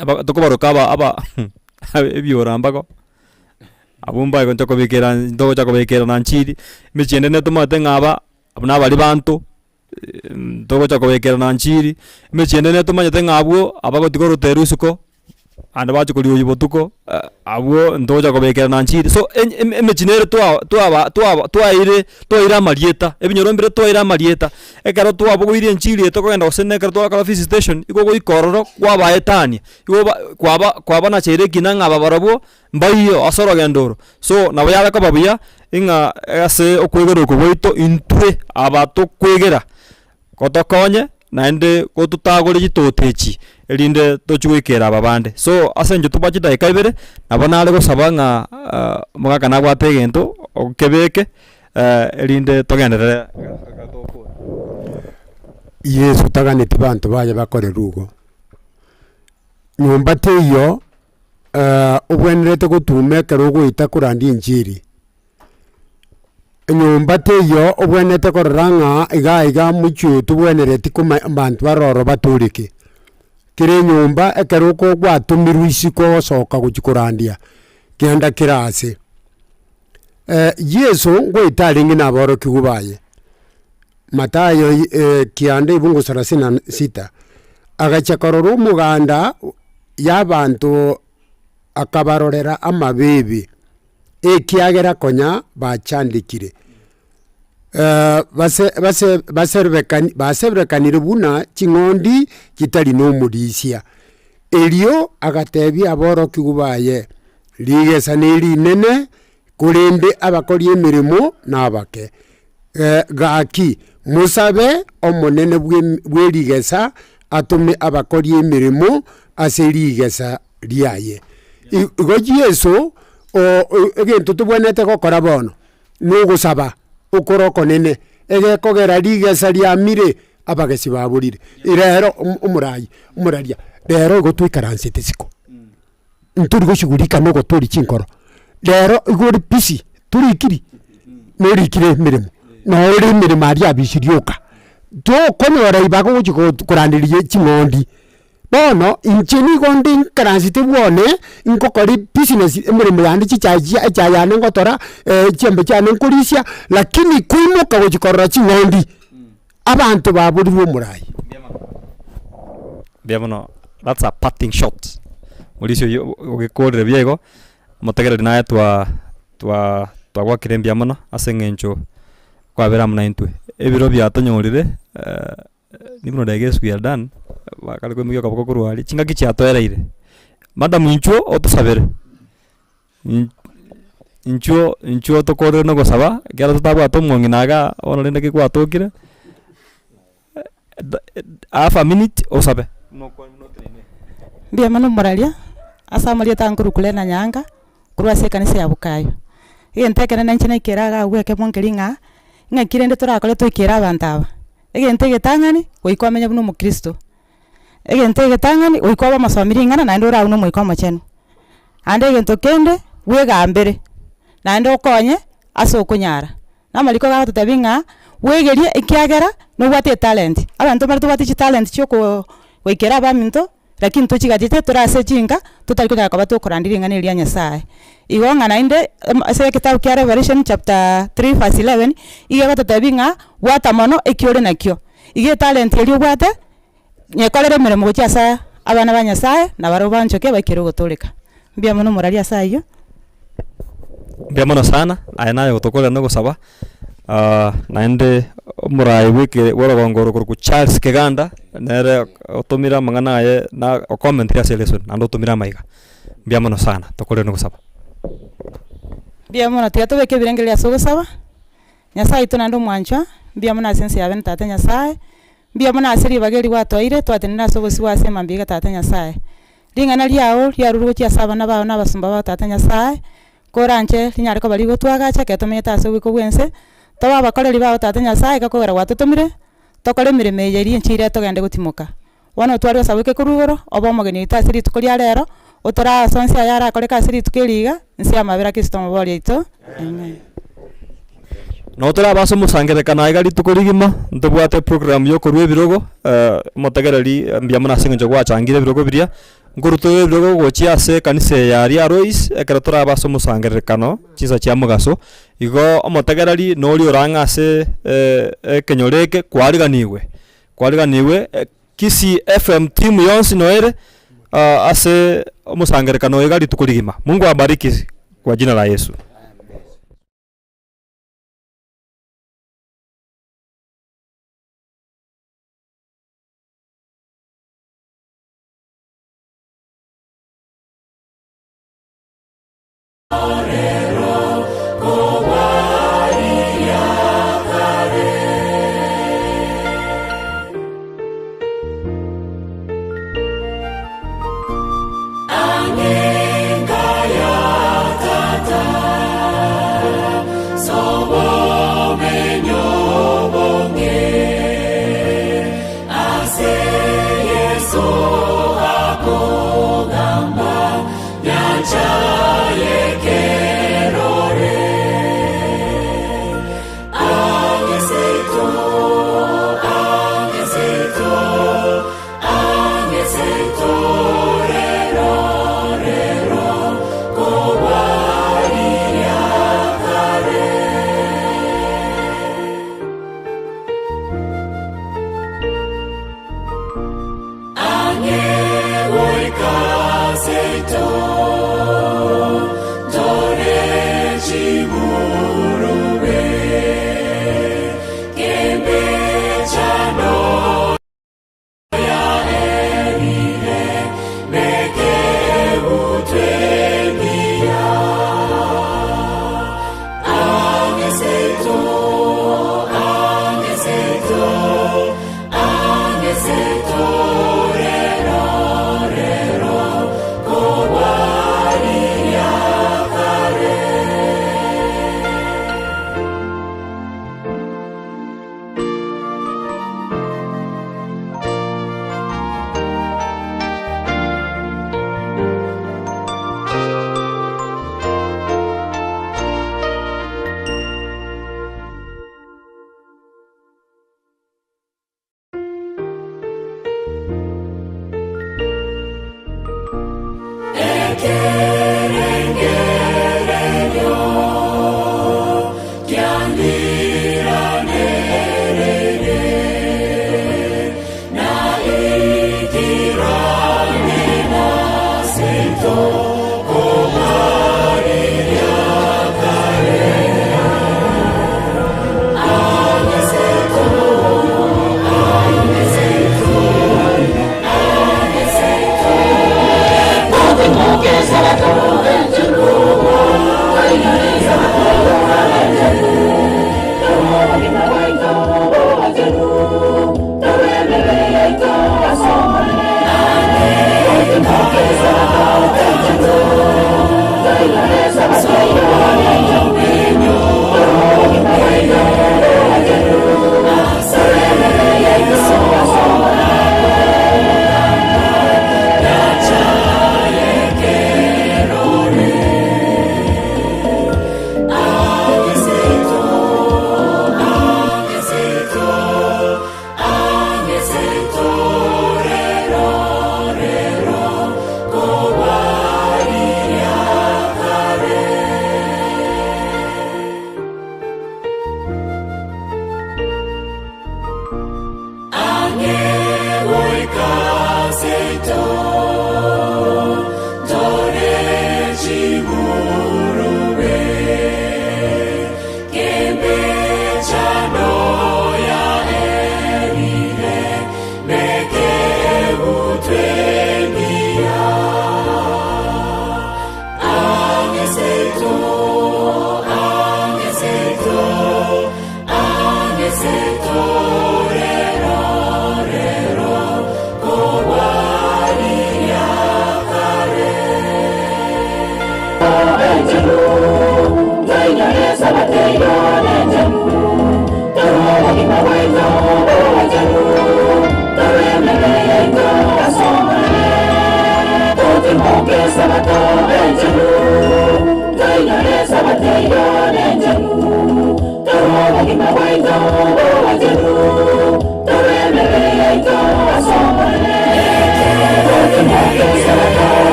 aba tokobaroka aba aba ebiora mbago, abwo mbaye gocha kobekera ntogocha kobekera na nchiri, emechie ende netomanyete ng'a aba abwo nabari banto, ntogocha kobekera na nchiri, emechie ende netomanyete ng'a abwo abagotiga oroteru isiko, naende bachia korioyia botuko, abwo ntogocha kobekera na nchiri. So eny eme emechie nere twa twaba twaba twaeire twaeire amarieta, ebinyoro mbire twaeire amarieta, ekero twabogoirie enchiri eye tokogenda gose na ekero twakora visitation, igo ogoika ororo kwabaetania, igo ba kwaba kwabanacheire ekina ng'a aba barobwo mbaiyo ase orogendo oro. So nabo yare koba buya, ing'a ase okwegera oko gwaito intwe aba tokwegera. Gotokonye naende gototagore chitoto echi erinde tochie goikera aba bande. So ase eng'encho tobwate chidakika ibere, nabo nare gosaba ng'a omogaka nabwate egento okebeke erinde togenderere. Yeso taganeti banto baye bakorerwe igo. Nyomba teiyo obwenerete gotuma ekero ogoeta korandia enchiri. Enyomba teiyo obwenerete korora ng'a iga iga mochie oyo tobwenereti koma abanto bare ororo batoreke. Kera enyomba ekero oko gwatomirwe isiko gosoka gochia korandia, genda kera ase. Yeso ngoeta arenge na aborokigwa baye, Mathayo kianda ebungo sarasini na sita, agachia korora omoganda ya abanto akabarorera amabeebe. Ekiagera konya bachandekire, base base baserebekani baseberekanire buna ching'ondi chitari nomorisia. Erio agatebia aborokigwa baye, Rigesa nerinene, korende abakori emeremo nabake. Gaki, mosabe Omonene bwe bwerigesa atome abakori emeremo ase rigesa riaye. Igo Yeso egento tobwenerete gokora bono, nogosaba okore okonene, egekogera rigesa riamire, abagesi baborire. Rero omorai, omoraria, rero igo toikaransete isiko, ntori goshughulika na ogotoria chinkoro, rero igo ore busy, torikiri, norikire emeremo, noo ore emeremo aria abisi rioka, tokonyora ribaga ogochi koranderia ching'ondi. Bono inche nigo nde nkaransete bwone, nkokora ebusiness emeremo yane chichae chia echae yane ngotora, chiombe chiane nkorisia, lakini koimoka gochia korora ching'ondi, abanto baborirwe omorai. Mbuya mono, that's a parting shot. Morisia oyio ogekorire buya igo, omotegereri naye twa twa twagwakire mbuya mono ase eng'encho kwabera amo naintwe. Ebiro biatonyorire. Nimrod I guess we are done, bakare koimokia okoboko korwa aria, chingaki chiatoereire. Madam inchuo otosabere, inchuo inchuo tokorere na ogosaba, ekero totabwate omong'ina igaa, bono rende ki gwatokire, half a minute osabe. Mbuya mono omoraria, ase amarieta ankorokwa Lena Nyaanga, korwa ase ekanisa ya Bokayo. Egento ekenene inche naikere iga abwo ekemo nkeri ng'a, ng'aki rende torakore toikere abanto aba. Egento egetang'ani, goika omenye buna omokristo, egento egetang'ani, goika obe omosomi ring'ana naende oraune omoika omochenu. Naende egento kende, bwegambere, naende okonye ase okonyara. Na amariko gagototebia ng'a, bwegerie ekiagera nobwate etalent, abanto mbare tobwate chitalent chia okoo goikera abaminto. Lakini tochigachete tore ase chinka, totari konyara koba tokorandia ring'ana eri ria Nyasaye. Igo ng'a naende ase eketabu kia Revelation chapter 3 verse 11, iga egototebia ng'a bwata mono eki ore nakio. Iga etalent eria obwate, nyekorere emeremo gochia ase abana ba Nyasaye, na barabwo banchoke baikere ogotooreka. Mbuya mono omoraria ase ayio. Mbuya mono sana, aye naye ogotokorera na ogosaba, naende omorai bwa bwa orogongo oro okorokwa Charles Keganda, nere otomire amang'ana aye na okomentire ase elesson naende otomire amaiga. Mbuya mono sana, tokorere na ogosaba. Mbuya mono, tiga tobeke ebirengererio ase ogosaba, Nyasaye oito naende omwanchwa, mbuya mono ase ense ya bene Tata Nyasaye, mbuya mono ase ribaga eri gwatoeire twatenenire ase obosio ase emambia iga Tata Nyasaye. Ring'ana riao riarurwe gochia ase abana bao na abasomba bao Tata Nyasae, koranche rinyare koba rigotwagacha ekero tomenyete ase oboiko bw'ense, tobe abakoreri bao Tata Nyasae iga kogera gwatotomire, tokore emeremo eye eria enchiri ere togende gotimoka. Bono otware osaboke korwa igoro, obe omogeni oito ase rituko ria rero, otorae ase onsi aya arakoreke ase rituko eri iga, inse y'amabera a Kristo omobori oito. Amen. Nabo torabe ase omosangererekano aiga rituko rigima, ntobwate eprogram ya okorua ebirogo, omotegereri mbuya mono ase eng'encho gwachangire ebirogo biria, nkorwa tore ebirogo gochia ase ekanisa eye ya aria Lois, ekero torabe ase omosangererekano chinsa chia mogaso, igo omotegereri noria orang'e ase ekenyoro eke kwariganigwe, kwariganigwe Kisii FM team yonsi noere ase omosangererekano oyo iga rituko rigima. Mungu awabariki kwa jina la Yesu.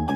Thank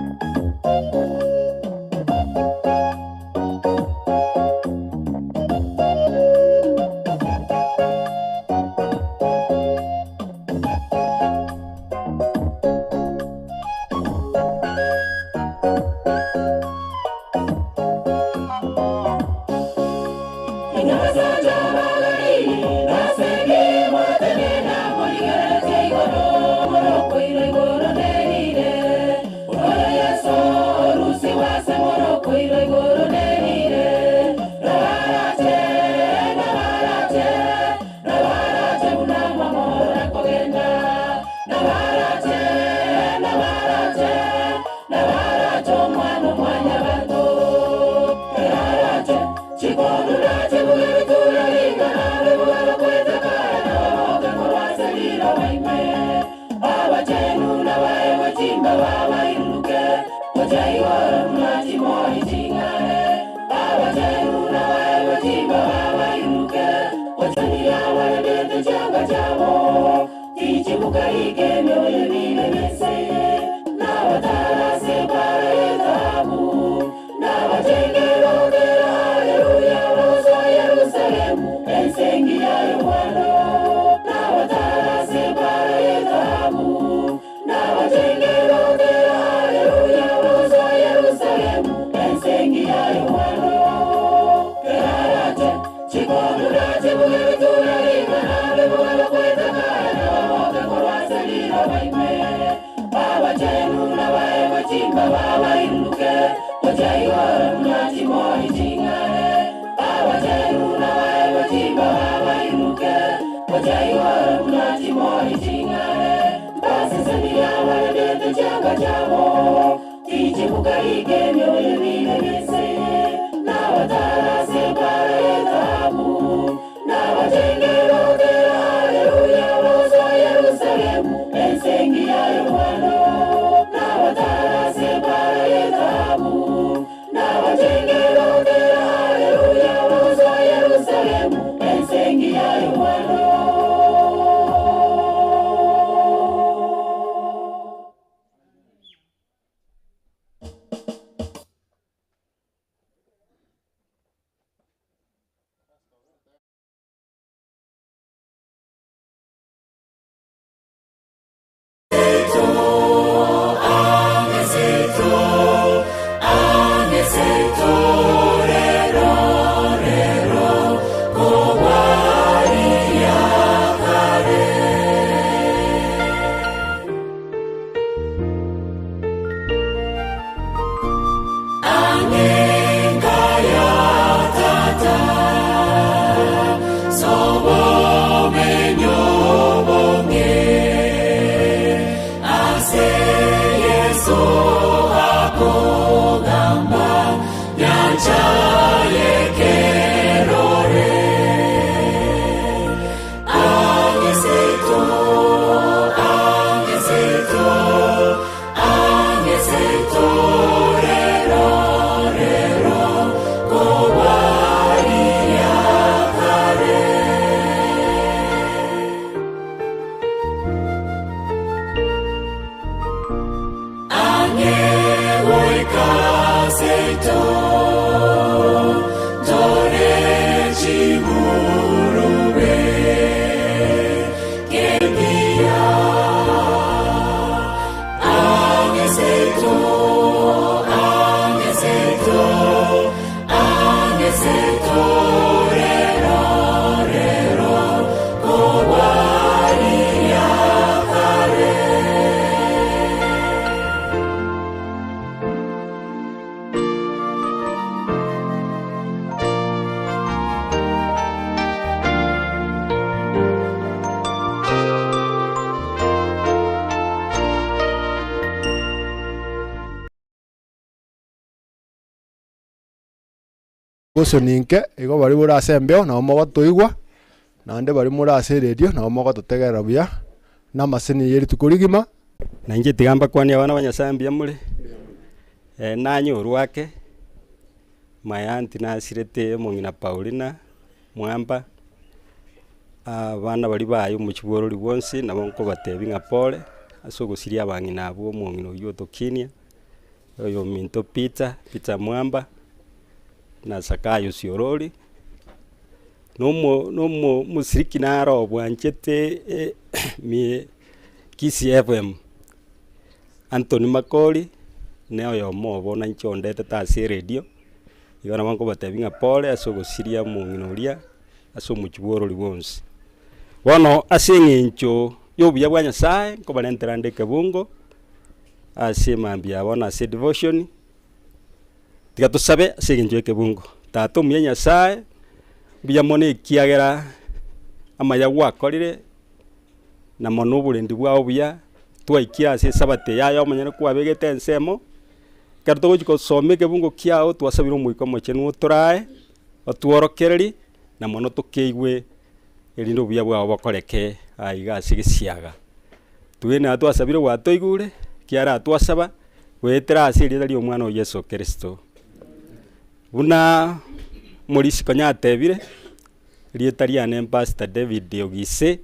Gose ninke, igo baria bore ase embeo nabo mogotoigwa, naende baria more ase eredio nabo mogototegerera buya, na amasini ya rituko rigima. Na inche tiga mbakwanie abana ba Nyasaye mbuya more, nanyorwa ake, my aunt nasirete omong'ina Paulina Mwamba, abana baria baye omochie bworori bwonsi nabo nkobatebia ng'a pole, ase ogosiria abang'ina abwo omong'ina oywo otokinia, oyo ominto Peter, Peter Mwamba, na Zakayo Siorori, na omo na omo omosiriki naro obwanchete mie Kisii FM, Anthony Makori, na oyomo obo na inche ondetete ase eredio, igo nabo nkobatebia ng'a pole ase ogosiria omong'ina oria, ase omochie bwa orori bwonsi. Bono ase eng'encho ya obuya bwa Nyasaye, nkobarentera nde ekebungo, ase emambia ya bono ase edevotion, Tiga tosabe ase engencho y'ekebungo. Tata omuya Nyasae, mbuya mono ekiagera amaya gwakorire, na mono oborendi bwao obuya, twaikire ase esabato eye aye omonyene kwabegete ensemo, ekero togochia gosoma ekebungo kiao twasabire Omoika Omochenu otorae, otworokererie, na mono tokeigwe erinde obuya bwao bokoreke aiga ase egesiaga. Twegene twasabire gwatoigure, ekiagera twasaba goetera ase erieta ri'Omwana o Yeso Kristo. Buna omorisia konya atebire, erieta riane Pastor David Ogise,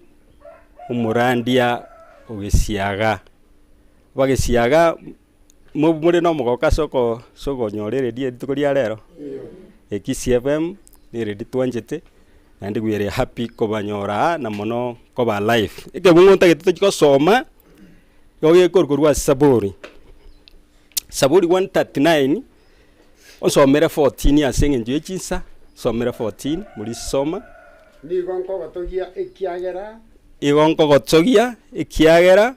omorandia o Gesiaga. Abagesiaga mo- more na omogoko ase oko ase okonyora eredio eye rituko ria rero, Kisii FM, na eredio twanchete, naende we are happy kobanyora aa na mono koba live. Ekebungo ntagete tochie gosoma, nigo gekorwa korwa ase Saburi, Saburi 139, onsomere 14 ase eng'encho ye chinsa, nsomere 14 morisoma. Nigo nkogotogia ekiagera. Igo nkogotogia ekiagera.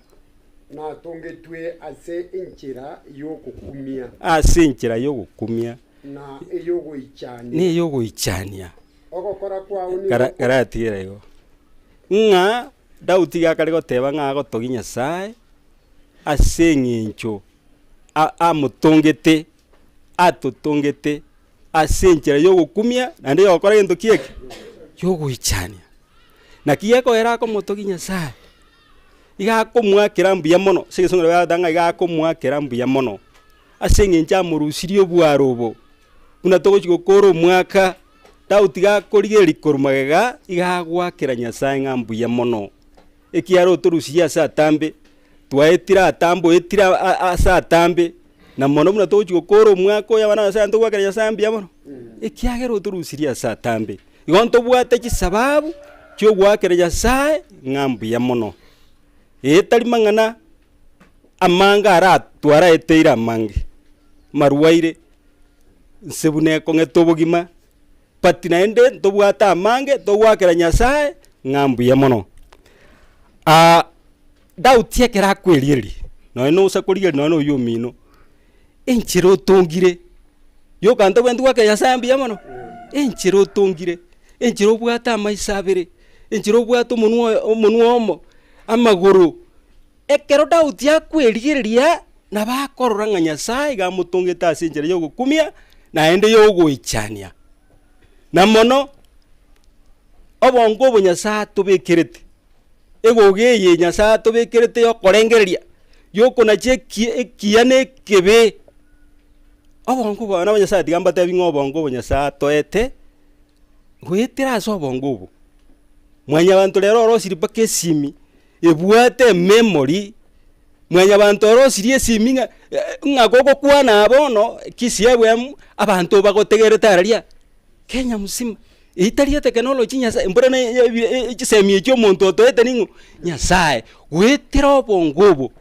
Natongetwe ase enchera y'ogokumia. Ase enchera y'ogokumia. Na ey'ogoichania. Na ey'ogoichania. Ogokora kwao nigo. Karatigera igo, ng'a Daudi iga akare goteba ng'a agotogia Nyasae ase eng'encho amotongete, atotongete ase enchera y'ogokumia naende yogokora gento ki eke? Y'ogoichania. Naki gekoera akomotogia Nyasae, iga akomoakera mbuya mono, ase egesongo nabo ng'a iga akomoakera mbuya mono, ase eng'encho amorusirie obwaro obo, buna togochia gokora omwaka, Daudi gakorigereria korwa magega, iga agoakera Nyasae ng'a mbuya mono, ekiagera otorusirie ase atambe, twaetire atambe oetire ase atambe, na mono buna togochia gokora omwaka oyo abana ba Nyasaye ntogoakera Nyasaye mbuya mono, ekiagera otorusirie ase atambe. Igo ntobwate chisababu chiogoakera Nyasaye ng'a mbuya mono. Ee tari mang'ana amange ara twaraeteire amange, amarwaire, nse buna ekong'ete obogima, but naende ntobwate amange togoakera Nyasaye ng'a mbuya mono. Daudi ekero akwerigereria, nonye nosa korigereria nonye na oyio omino, enchera otongire, yoka ntobwenereti goakera Nyasaye mbuya mono? Enchera otongire, enchera obwate amaiso abere, enchera obwate omonwa oyo omonwa omo, amagoro. Ekero Daudi akwerigereria, nabo akorora ng'a Nyasaye iga amotongete ase enchera ya ogokumia, naende ya ogoichania. Na mono, obongo obo Nyasaye atobekerete, egogo eye Nyasaye atobekerete ya okorengereria, ya okonacha eki ekiya na ekebe, obongo obo abana ba Nyasaye tiga mbatebi ng'a obongo obo Nyasaye atoete, goetera ase obongo obo, mwanyabanto rero orosirie mpaka esimi. Ebwate ememory, mwanyabanto orosirie esimi ng'a ng'a gogokwana aa bono Kisii FM, abanto bagotegerete araria Kenya mzima. Eyio tari etekinoloji Nyasaye mbora na chisemi echio omonto otoete ning'o? Nyasaye. Goetera obongo obo,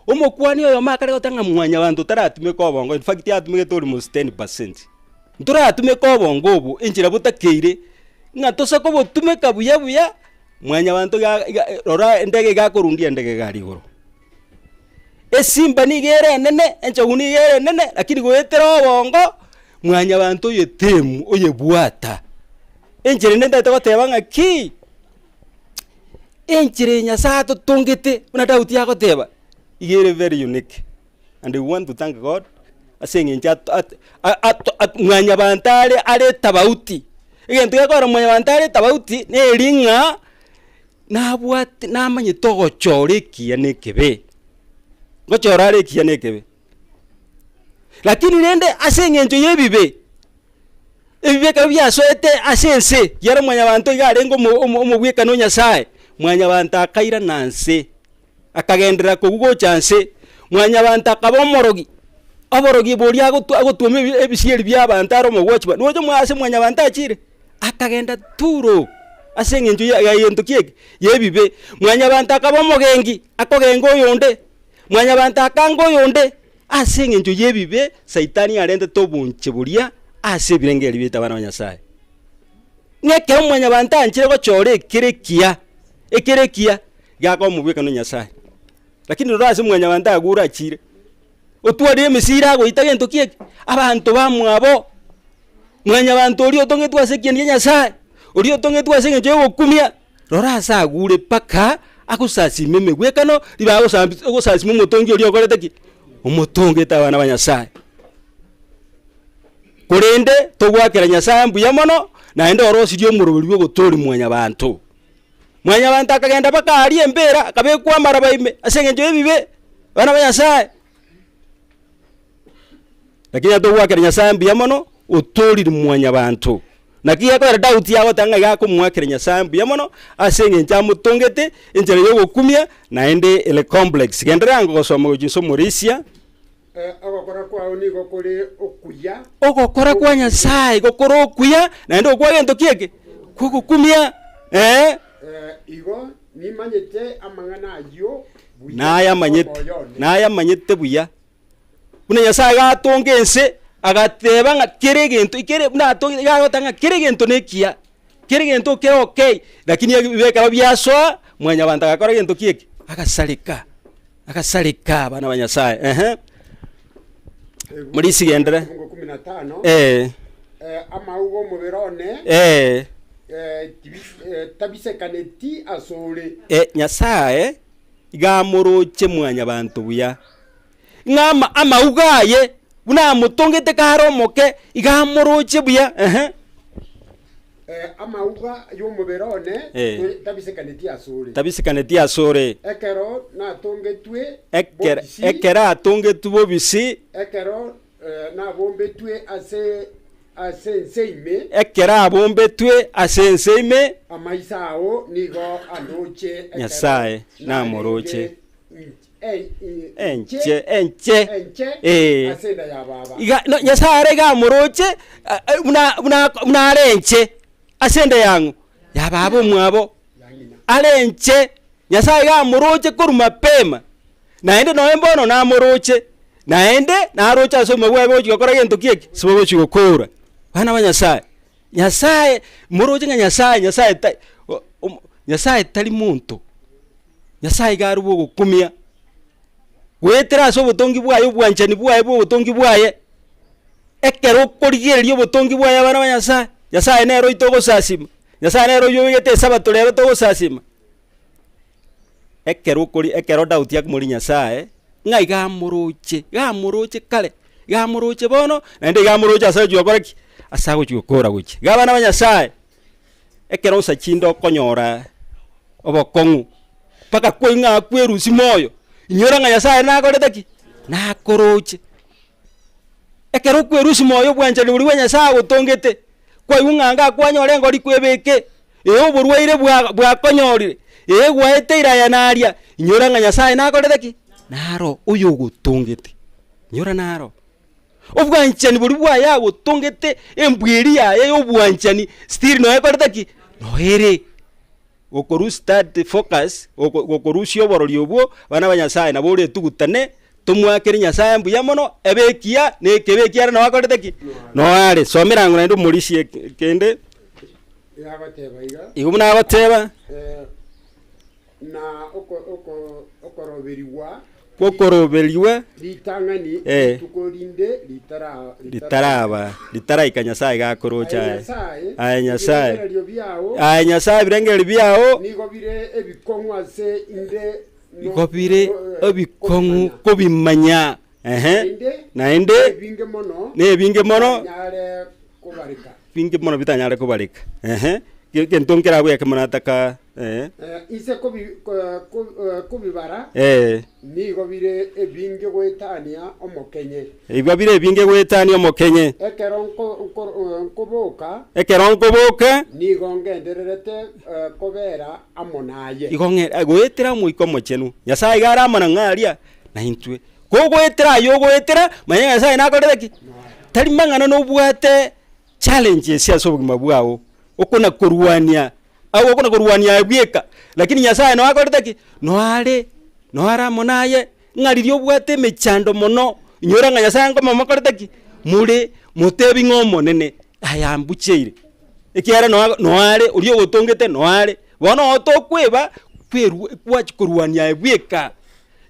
omokwani oyomo akare goteba ng'a mwanyabanto taratumeka obongo, in fact atumegete almost 10%. Ntoratumeke obongo obo enchera botakeire, ng'a tose kobotumeka buya buya. Mwanyabanto iga iga rora endege iga akorundia endege iga aria igoro. Esimba nigo ere enene, enchogu nigo ere enene, lakini goetera obongo, mwanyabanto oyetemu oyebwata. Enchera ende ntagete goteba ng'aki, enchera eye Nyasaye atotongete buna Daudi agoteba, iga ere very unique and we want to thank God ase eng'encho ato at ato at mwanyabanto are are etabauti. Egento gekogera mwanyabanto are etabauti, neri ng'a nabwate namanyete ogochora ekiya na ekebe, ngochora are ekiya na ekebe. Lakini rende ase eng'encho ya ebibe, ebibe ekero biasoete ase ense, ekiagera mwanyabanto iga arenge omo omo omogwekano o Nyasaye, mwanyabanto akairana nse. Akagenderera kogwa gocha nse. Mwanyabanto akaba omorogi, oborogi boria agotwa agotwoma ebi ebisieri bi'abanto are omogwachwa. Nonya mwa ase mwanyabanto achire, akagenda Turo ase eng'encho ya ya egento ki eke? Y'ebibe. Mwanyabanto akaba omogengi, akogenga oyonde, mwanyabanto akanga oyonde, ase eng'encho y'ebibe saitani arentete obonche boria ase ebirengererio biaito abana ba Nyasaye. Ng'a ekero mwanyabanto anchire gochora ekere ekiya, ekere ekiya, Giaka omobwekano Nyasae. Lakini rora ase mwanyabanto agure achire, otwarire emesira agoita gento ki eke? Abanto bamwabo, mwanyabanto oria otong'etwe ase ekieni kia Nyasae, oria otong'etwe ase eng'encho ya ogokumia, rora ase agure mpaka agosasima emegwekano, ribaga agosambi agosasima omotongi oria okorete ki? Omotongete abana ba Nyasae. Korende togoakera Nyasae mbuya mono, naende orosirie omoroberi bwa ogotoria mwanyabanto. Mwanyabanto akagenda mpaka aria embera, akabekwa amaraba ime ase eng'encho y'ebibe, abana ba Nyasaye. Lakini atogwakera Nyasaye mbuya mono, otorire mwanyabanto. Naki gekogera Daudi agoteba ng'a iga akomoakera Nyasaye mbuya mono, ase eng'encho amotongete enchera y'ogokumia, naende ere complex. Genderera ango gosoma gochia inse omorisia. Ogokora kwao nigo kore okuya. Ogokora kwa Nyasaye gokore okuya, naende okwa gento ki eke? Kw'ogokumia, ee. Igo nimanyete amang'ana ayio buya Nayamanyete, omoyo one. nayamanyete buya. Buna Nyasaye agatonga ense, agateba ng'a kera egento kere buna atongete iga agoteba ng'a kera egento nekiya, kera egento kere okay, lakini ebi ekero biasoa, mwanyabanto agakora gento ki eke? Agasareka, agasareka abana ba Nyasaye ehe. Morisi gendere. Efungo kumi na tano. Eh. Amauga omobere one Eh. tabisekaneti asore. Nyasaye iga amoroche mwanyabanto buya. Ng'a ama amauga aye, buna amotongete kare omoke, iga amoroche buya, ehe. Amauga y'omobere one tabisekaneti asore. Tabisekaneti asore. Ekero natongetwe Ekero bobisi. ekero atongetwe bobisi. Ekero nabombetwe ase ase ense ime. Ekero abombetwe ase ense ime. Amaiso ao nigo andoche ekero Nyasae namoroche. narenge Enche, enche, ee. Iga no Nyasaye ere iga amoroche buna buna buna are enche ase enda yang'o? Ya baba omwabo. Are enche, Nyasaye iga amoroche korwa mapema, naende nonya mbono namoroche, naende naroche ase obogima bwaye bogochia gokora gento ki eke? Ase bogochia gokora. Bana ba Nyasaye, Nyasaye moroche ng'a Nyasaye Nyasaye tai o Nyasaye tari monto. Nyasae iga arwe ogokumia, goetera ase obotongi bwaye obwanchani bwaye bwa obotongi bwaye, ekero okorigereria obotongi bwaye abana ba Nyasae, Nyasae nere oito ogosasima, Nyasae nere oywo obegete esabato rero togosasima. Ekero okori ekero Daudi akomoria Nyasae, ng'a iga amoroche, iga amoroche kare, iga amoroche bono, naende iga amoroche ase agochia gokora ki? Ase agochia gokora gochia. Iga abana ba Nyasae, Ekero nsa chinde okonyora obokong'u, mpaka kwaigwa ng'a kwerusia moyo, inyora ng'a Nyasaye nakorete ki? Nakoroche. Ekero okwerusia moyo obwanchani boria bwa Nyasaye agotongete, kwaigwa ng'a anga kwanyora engori kwebeke, ee oborwaire bwa bwakonyorire, ee gwaeteire aya na aria, inyora ng'a Nyasaye nakorete ki? Naro oyogotongete, inyora naro. Obwanchani boria bwaye agotongete embwa eria yaye y'obwanchani still noyo ekorete ki? Noyo ere. Gokorusia that focus, goko gokorusia oborori obwo, abana ba Nyasaye nabo oretugutane, tomoakere Nyasaye mbuya mono, ebe ekiya, na ekebe ekiya ere nabo akorete ki? Noyo are. Soma erango naende omorisia kende, Yagoteba iga, igo buna agoteba. na okoroberigwa Gw'okoroberigwa ritang'ani Eh. rituko rinde ritara ritaraba ritaraika Nyasaye gakoroche Aye aye. Nyasaye, Aye Nyasaye. ebirengererio biao Aye Nyasaye ebirengererio biao nigo bire ebikong'u ase inde no- nigo bire no- eh, ebikong'u kobimanya. kobimanya. Ehe. Naende Naende nebinge mono nebinge mono bitanyare kobareka. binge mono bitanyare kobareka. Ehe. Egento nkerabwo ekemo nataka eh. Inse kobibara nigo bire ebinge goetania omokenye. Igo bire ebinge goetania omokenye. Ekero nkoboka. Ekero nkoboka. Nigo ngendererete kobera amo naye. Igo ng'e goetera Omoika Omochenu. Nyasae iga are amo na ng'a aria naintwe. Kogoetera ayio ogoetera, manya ng'a Nyasae nakorete ki? Tari mang'ana nobwate challenges ase obogima bwao, okona korwania Agwo okona korwania aye bweka, lakini Nyasaye noe akorete ki? Noe are, noe are amo naye, ng'a riria obwate emechando mono, inyora ng'a Nyasaye nkomama okorete ki? More, motebi ng'a Omonene, aya ambucheire. Ekiagera noe noe are, oria ogotongete noe are. Bono oo tokweba, kwerwa gwachia korwania aye bweka,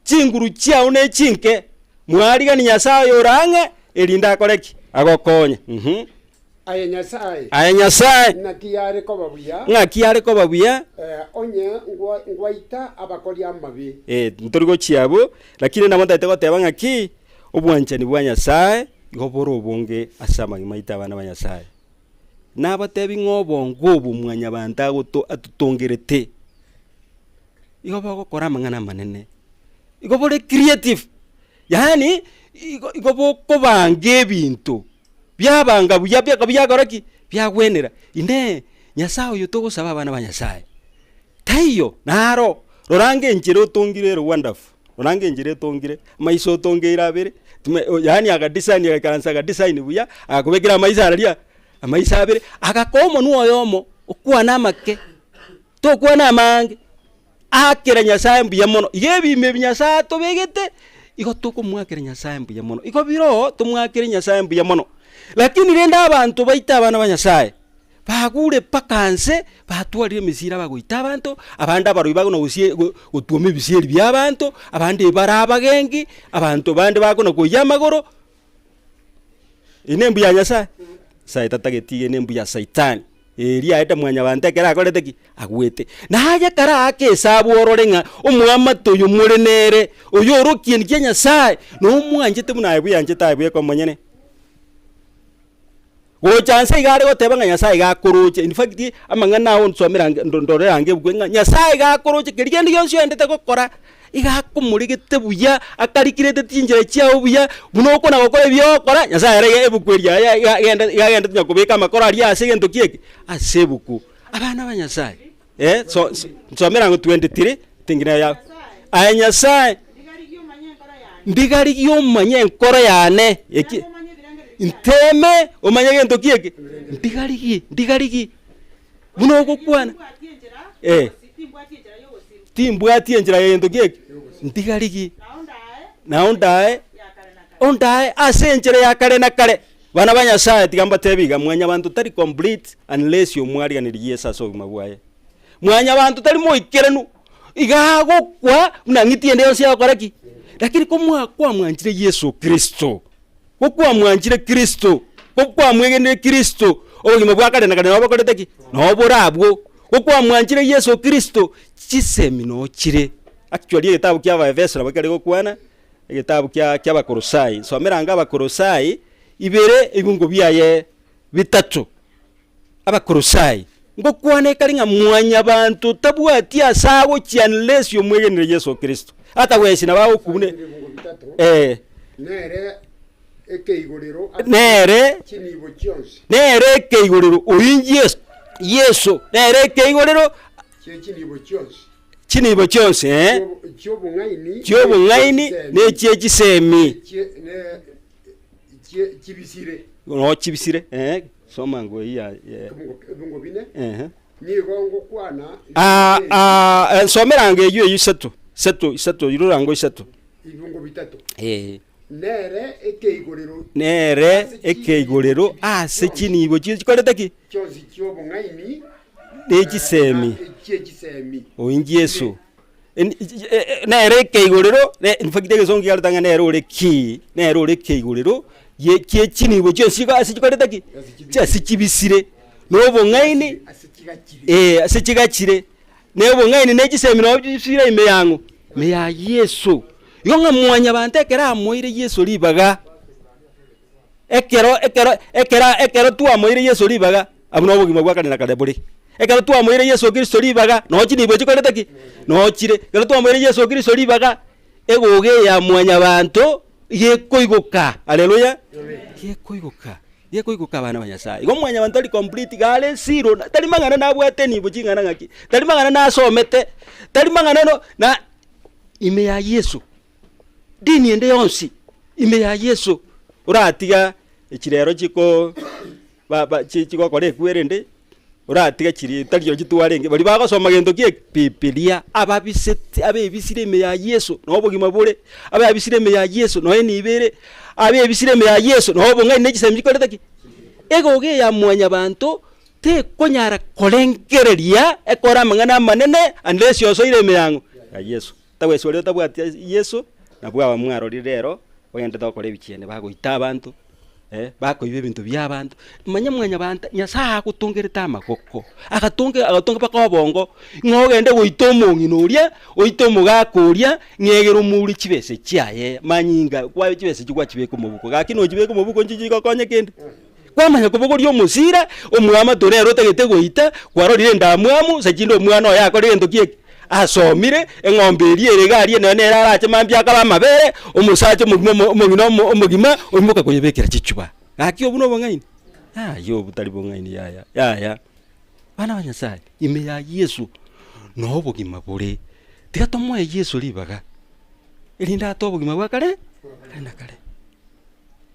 chinguru chiao ne chinke, mwarigani Nyasaye oyore ang'e, erinde akore ki? Agokonye mh. Aye Nyasae. Aye Nyasae. Ng'aki yare koba buya. Ng'aki yare koba buya. Onye ngwaita abakori amabe. Ntori gochia abwo, lakini nabo ntagete goteba ng'aki, obwanchani bwa Nyasae igo bore obonge ase amagima aito abana ba Nyasae. Nabatebi ng'a obongo obo mwanyabanto agoto atotongerete. Igo bogokora amang'ana amanene, igo bore creative, yaani igo igo bokobanga ebinto, biabanga buya biaka biakora ki? Biagwenera. Inee! Nyasaye oyo togosaba abana ba Nyasaye, taiyo, naro, rora ange enchera otongire ere wonderful, rora ange enchera etongire, amaiso otongeire abere, time yaani agadesign agaikaransa agadesign buya, agakobekera amaiso araria, amaiso abere, agakoa omonwe oyomo, okwane amake. Tokwana amaange, aakera Nyasae mbuya mono. Iga ebiimo ebi Nyasae atobegete, igo tokomoakera Nyasae mbuya mono. Igo bire tomoakere Nyasae mbuya mono. Lakini rende abanto baito abana ba Nyasae, bagure mpaka nse, batwarire emesira bagoita abanto, abande abarwani bakona gosie go gotwoma ebisieri bia abanto, abande bare abagengi, abanto bande bakona koiyia amagoro. Eye nembuya ya Nyasae? Nyasae tatageti iga nembuya ya saitani, eria aete mwanyabanto ekero akorete ki? Agwete. Naye ekero aaka esabu orore ng'a omoamate oyo more nere, oyo ore okieni kia Nyasae, na omwanchete buna aye bweanchete aye bweka omonyene. Gocha nse iga are goteba ng'a Nyasae iga akoroche, in fact amang'ana ao nsomere ange ndo ndorere ange ebuku ng'a Nyasae iga akoroche keria kende gionsi oendete gokora, iga akomoregete buya, akarikirete chinchera chiago buya, buna okona gokora ebi ogokora, Nyasae ere iga ebuku eria yaye iga agende iga agendete onye kobeka amakoro aria ase egento ki eke? Ase ebuku. Abana ba Nyasae, eh so so nsomere ango 23, ting'ina ya aye Nyasae. Ndigarigie omanye enkoro yane, eki nteeme omanye gento ki eke, ndigarigie, ndigarigie buna ogokwana eh, timbwati enchera ya gento ki eke, ndigarigie na ondae, ondae ase enchera ya kare na kare. Bana ba Nyasaye, tiga mbatebi iga, mwanyabanto tari complete unless omwariganirie Yeso ase obogima bwaye. Mwanyabanto tari moikeranu. Iga agokwa buna ng'iti ende yonsi egokora ki? Lakini komwa kwamwanchire Yeso Kristo, ko kwamwanchire Kristo, ko kwamwegenire Kristo, obogima bwa kare na kare nabo bokorete ki? Nabo bore abwo. Ko kwamwanchire Yeso Kristo, chisemi noo chire. Actually egetabu kia Abaefeso nabo kere gokwana, egetabu kia kia Abakolosai, nsomera ange Abakolosai, ibere ebungo biaye bitato. Abakolosai, ngokwana ekare ng'a mwanyabanto tabwati ase agochia unless omwegenire Yeso Kristo. Ata gwesi nabo agokubune Ebibugu bitato, eh, nere ekeigorero ase nere chinibo chionsi nere ekeigorero oyio Yeso Yeso nere ekeigorero chie chinibo chionsi chinibo chionsi eh, chiobo- chi'obong'aini chi'obong'aini ne ne chie chisemi chie- ne- chie- chibisire no chibisire eh. Soma ngwe eyio ya ya Ebungo ebungo bine, ehe. nigo ngokwana Ah, ring'ana eri ah, eh, nsomera ange eyio eyio isato, isato, isato, irora ango isato. ebungo bitato. Eh. Nere ekeigorero Nere ase chi- ekeigorero ase chinibo chio chikorete ki? chionsi chi'obong'aini Ne chisemi. na echie chisemi. Oinki Yeso. En- e- e- e- Nere ekeigorero, ne in fact egesongo kiarete ng'a nere ore key, nere ore ekeigorero gie kie chinibo chionsi iga ase chikorete ki? Ase chibisire, na obong'aini Ase chigachire. eh, ase chigachire, na obong'aini na chisemi nabo chibisire ime yang'o? Ime ya Yeso. Igo ng'a mwanyabanto ekero amoire Yeso ribaga, Ekero, ekero, ekero, ekero twamoire Yeso ribaga, abwo nobogima bwa kare na kare bore. Ekero twamoire Yeso Kristo ribaga, noo chinibo chikorete ki? Noo chire. Ekero twamoire Yeso Kristo ribaga, egogo eye ya mwanyabanto iga ekoigoka, haleluya, iga ekoigoka, iga ekoigoka abana ba Nyasaye. Igo mwanyabanto tari complete, iga are zero, tari mang'ana nabwate enibo ching'ana ng'aki, tari mang'ana nasomete, tari mang'ana no na ime ya Yeso. Dini ende yonsi ime ya Yeso oratiga echirero chiko ba ba chi chigokora ekwere ende, oratiga chiria tari chirochio twarenge, baria bagosoma gento ki eke? Bibilia, ababisete abebisire ime ya Yeso na obogima bore, ababisire ime ya Yeso nonya enibo ere, abebisire ime ya Yeso nonya obong'aini na chisemi chikorete ki? Egogo eye ya mwanyabanto tekonyara korengereria ekore amang'ana amanene unless osoire ime ya ng'o? Ya Yeso. Tagwesi oria otabwati Yeso, nabwo aba mwarorire rero, bagenderete gokora ebichieni, bagoita abanto, eh, bakoiba ebinto bi'abanto. Manya mwanyabanto, Nyasaye agotongerete amagoko, agatonge agatonga mpaka obongo, ng'a ogende goita omong'ina oria, oite omogaka oria, ng'egere omoure chibesa chiaye, manyinga, kwa chibesa echio gwachibeka omobuko, gaki nochibeka omobuko nchichi chigokonye kende? Kwamanya kobogoria omosira, omwamato ore ere otagete goita, kwarorire endamwamu, ase chinde omwana oye akore gento ki eke? Asomire, eng'ombe eria ere iga aria nonye nere arache mambia akabe amabere, omosacha omogima omo omong'ina omo omogima, oimoka koyebekera chichuba. Gaki obwo na obong'aini? Yaya obwo tari bong'aini yaya, yaya. Bana ba Nyasaye, ime ya Yeso na obogima bore. Tiga tomoe Yeso ribaga, erinde atoe obogima bwa kare kare na kare.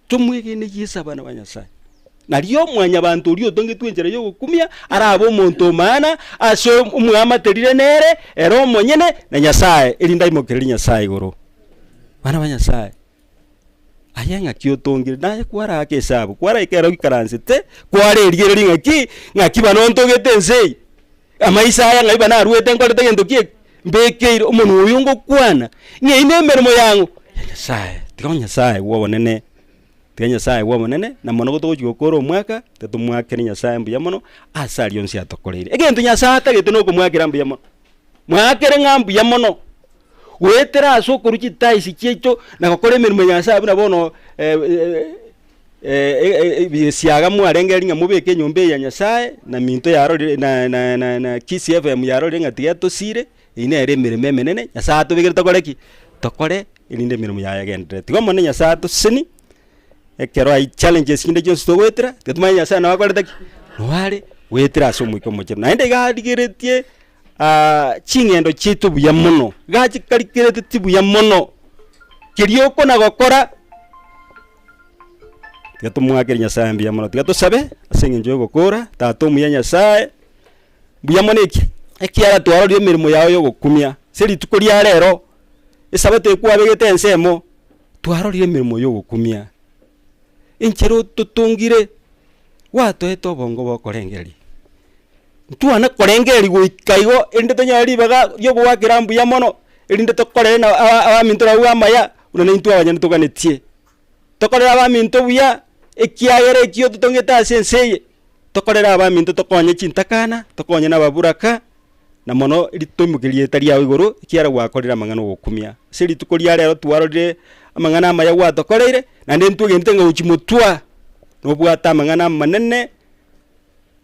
Tomwegene Yeso abana ba Nyasaye. Nario mwanyabanto oria otongetwe enchera y'ogokumia arabe omonto o maana ase omwamaterire nere, ere omonyene, na Nyasae, erinde aimokererie Nyasae igoro. Bana ba Nyasae, aye ng'aki otongire? Naye kwaraake esabu, kwaraika ere oikaransete, kwarerigereria ng'aki, ng'aki bana ontogete ense eye? Amaiso aya ng'ai bana arwete nkorete gento ki eke? Mbekeire omonwa oyo ngokwana, ng'a eyio nemeremo yang'o? Ya Nyasae. Tiga Nyasae bw'obonene. Tiga Nyasae aigwe obonene, na mono gotogochia gokora omwaka, tiga tomoakere Nyasae mbuya mono ase aria onsi atokoreire. Egento Nyasae atagete nokomoakera mbuya mono. Moakere ng'a mbuya mono, goetera ase okorwa chitaisi chiaito na gokora emeremo ya Nyasae buna bono esiaga mwarengereria ng'a mobeke enyomba eye ya Nyasae, na minto yarorire na na na na Kisii FM yarorire ng'a tiga tosire, eyio nere emeremo emenene Nyasae atobekire tokore ki? Tokore. Erinde emeremo yaye egenderere. Tiga Omonene Nyasae atosesenie, ekero ai challenges chinde chionsi togoetera, tiga tomanye Nyasae nabo akorete ki? Nabo are goetera ase Omoika Omochenu. Naende iga arigeretie ching'endo chiaito buya mono, iga achikarikereti buya mono, keria okona gokora, tiga tomoakere Nyasae mbuya mono. Tiga tosabe ase eng'encho ya ogokora, Tata omuya Nyasae, mbuya mono eki, ekiagera twarorire emeremo yao ya ogokumia ase rituko ria rero. Esabato ekwabegete ensemo, twarorire emeremo y'ogokumia. Enchera ototongire, gwatoete obongo bokorengereria. Ntwane korengereria goika igo erinde tonyore ribaga riogoakera mbuya mono, erinde tokorere na aba abaminto nabwo amaya, buna naintwe abanyene toganetie. Tokorere abaminto buya, ekiagera ekio ototongete ase ense eye, tokorere abaminto tokonye chintakana, tokonye na ababuraka. na mono ritoimoke rieta riao igoro, ekiagera gwakorire amang'ana ogokumia. Ase rituko ria rero twarorire amang'ana amaya gwatokoreire, naende ntwegente ng'a gochia motwa nobwate amang'ana amanene,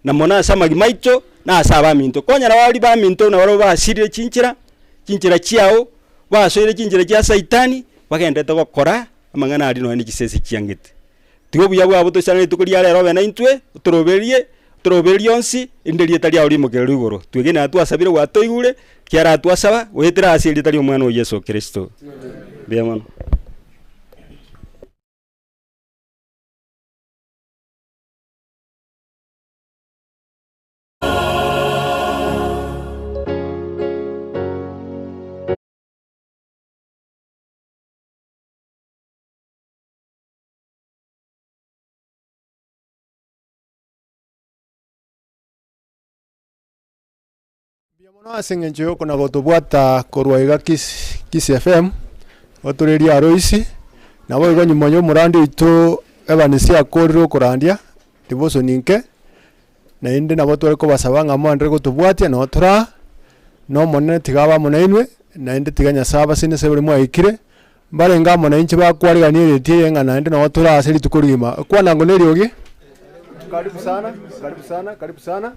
na mono ase amagima aito, na ase abaminto. Konyora baria baminto nabarabwo basirire chinchera, chinchera chiao, basoire chinchera chia saitani, bagenderete gokora amang'ana aria nonya ne chisese chiangete. Tiga obuya bwabo toisane rituko ria rero obe naintwe, otoroberie, otoroberie onsi, erinde erieta riao rimokererwe igoro. Twegene aya twasabire gwatoigure, ekiagera twasaba, goetera ase erieta ri'Omwana oo Yeso Kristo. Mbuya mono. Mbuya mono ase eng'encho y'okona gotobwata korwa iga Kis Kisii FM, otorerie Aloisi, naboigo nyuma ya omorandi oito Evans akorire okorandia, devotion nke, naende nabo tware kobasaba ng'a moenderere gotobwatia noo toraa, na Omonene tiga abe amo nainwe, naende tiga Nyasae abasenie ase baria mwaikire, Mbarenge amo nainche bakwarigania ereti eye ng'a naende noo tore ase rituko rigima. Kwana ango neriogi. Karibu sana, karibu sana, karibu sana.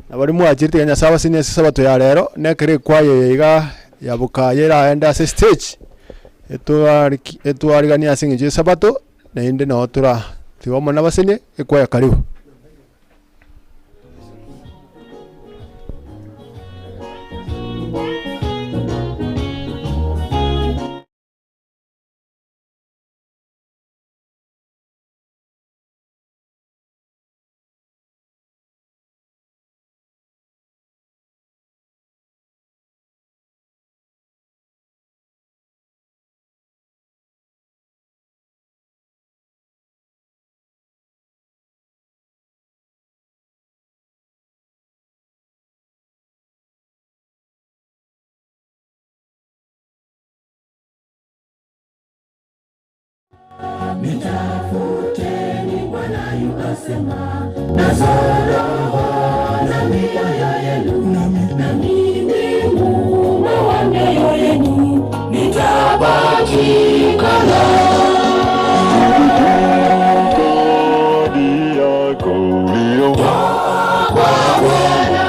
Na baria mwachire tiga Nyasae abasenie ase esabato ya rero, na ekero ekwaya eye iga ya Bukaya eraende ase estage, etwariki etwariganie ase eng'encho ya esabato, naende noo tora tiga Omonene abasenie, ekwaya karibu. Nitafuteni Bwana yu asema, nazo roho na mioyo yenu, na mimi muumba wa mioyo yenu nitapatikana. Kwa Bwana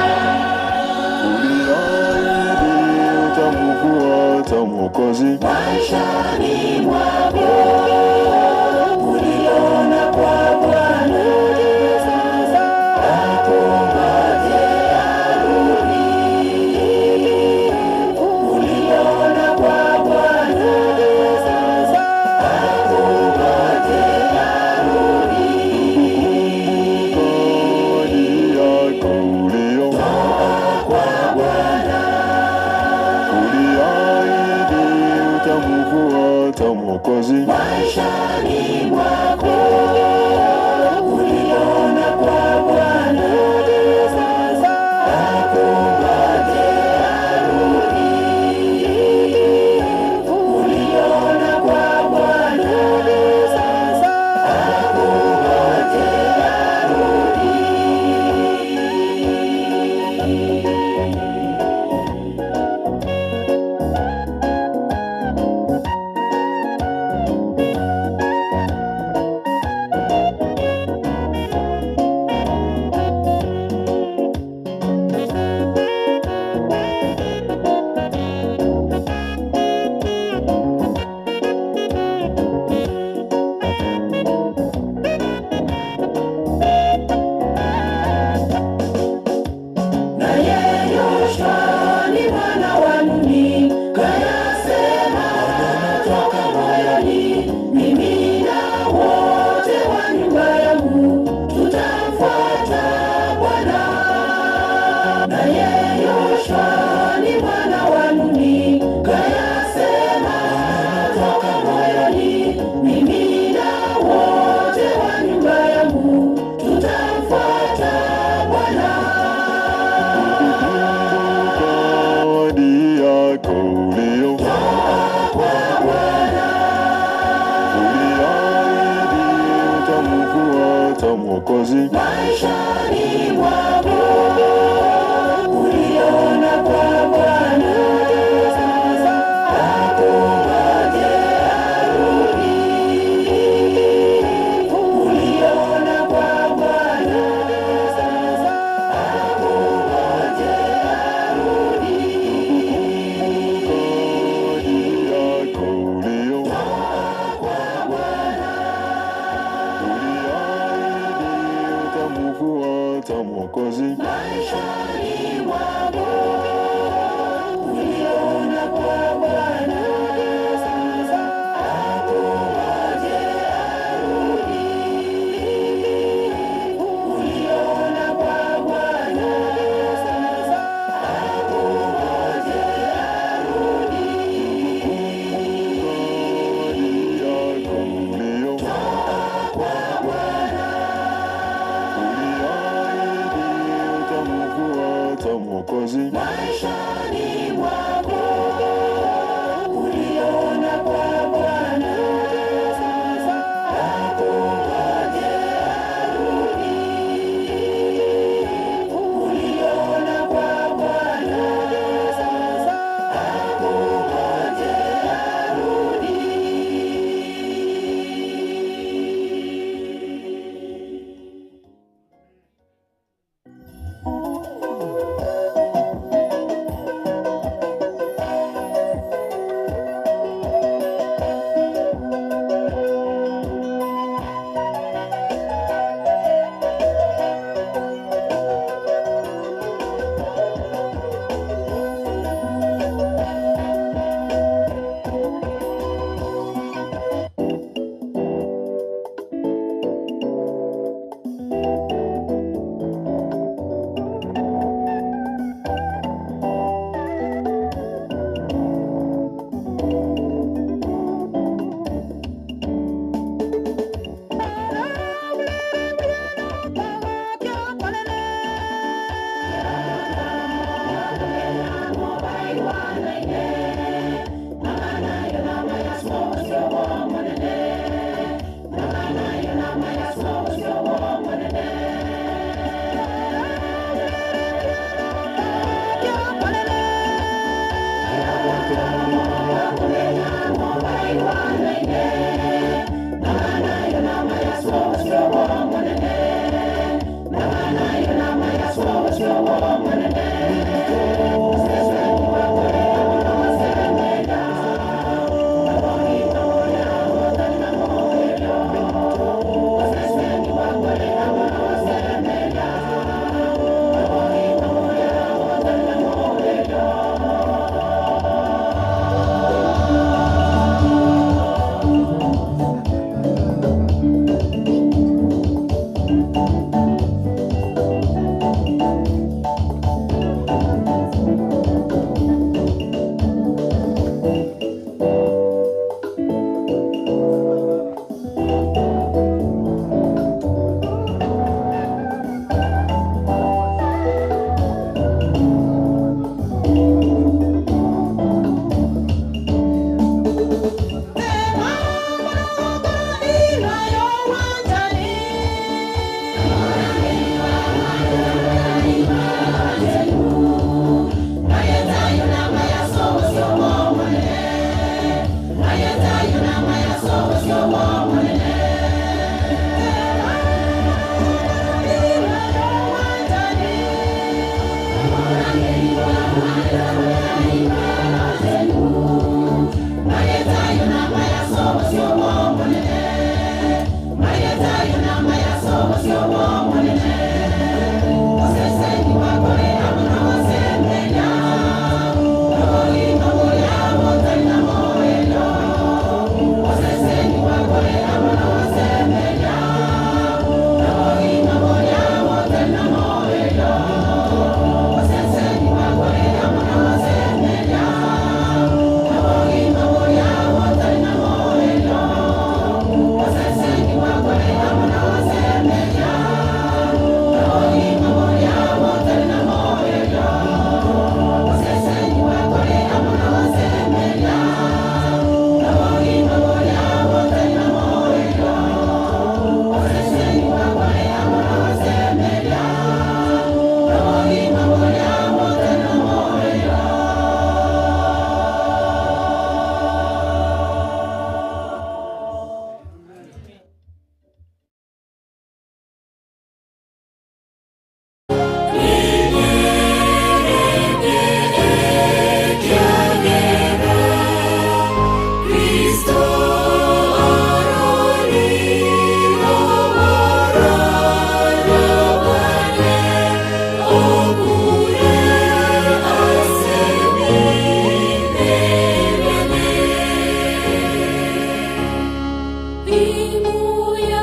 Mwokozi maishani mwako uliona kwa Bwana sasa akungoje arudi. Uliona kwa Bwana sasa akungoje arudi. Naye Yoshua ni mwana wa Nuni, kayasema toka moyoni, mimi na wote wa nyumba yangu tutamfuata Bwana. Naye Yoshua ni mwana wa Nuni, kayasema toka moyoni, mimi na wote wa nyumba yangu tutamfuata Bwana. Ahadi yako ulio uliahidi utamfuata Mwokozi maishani mwako uliona kwa Bwana sasa akungoje arudi. Uliona kwa Bwana sasa akungoje arudi. Ahadi yako ulio uliahidi utamfuata Mwokozi maishani mwako. Imuya.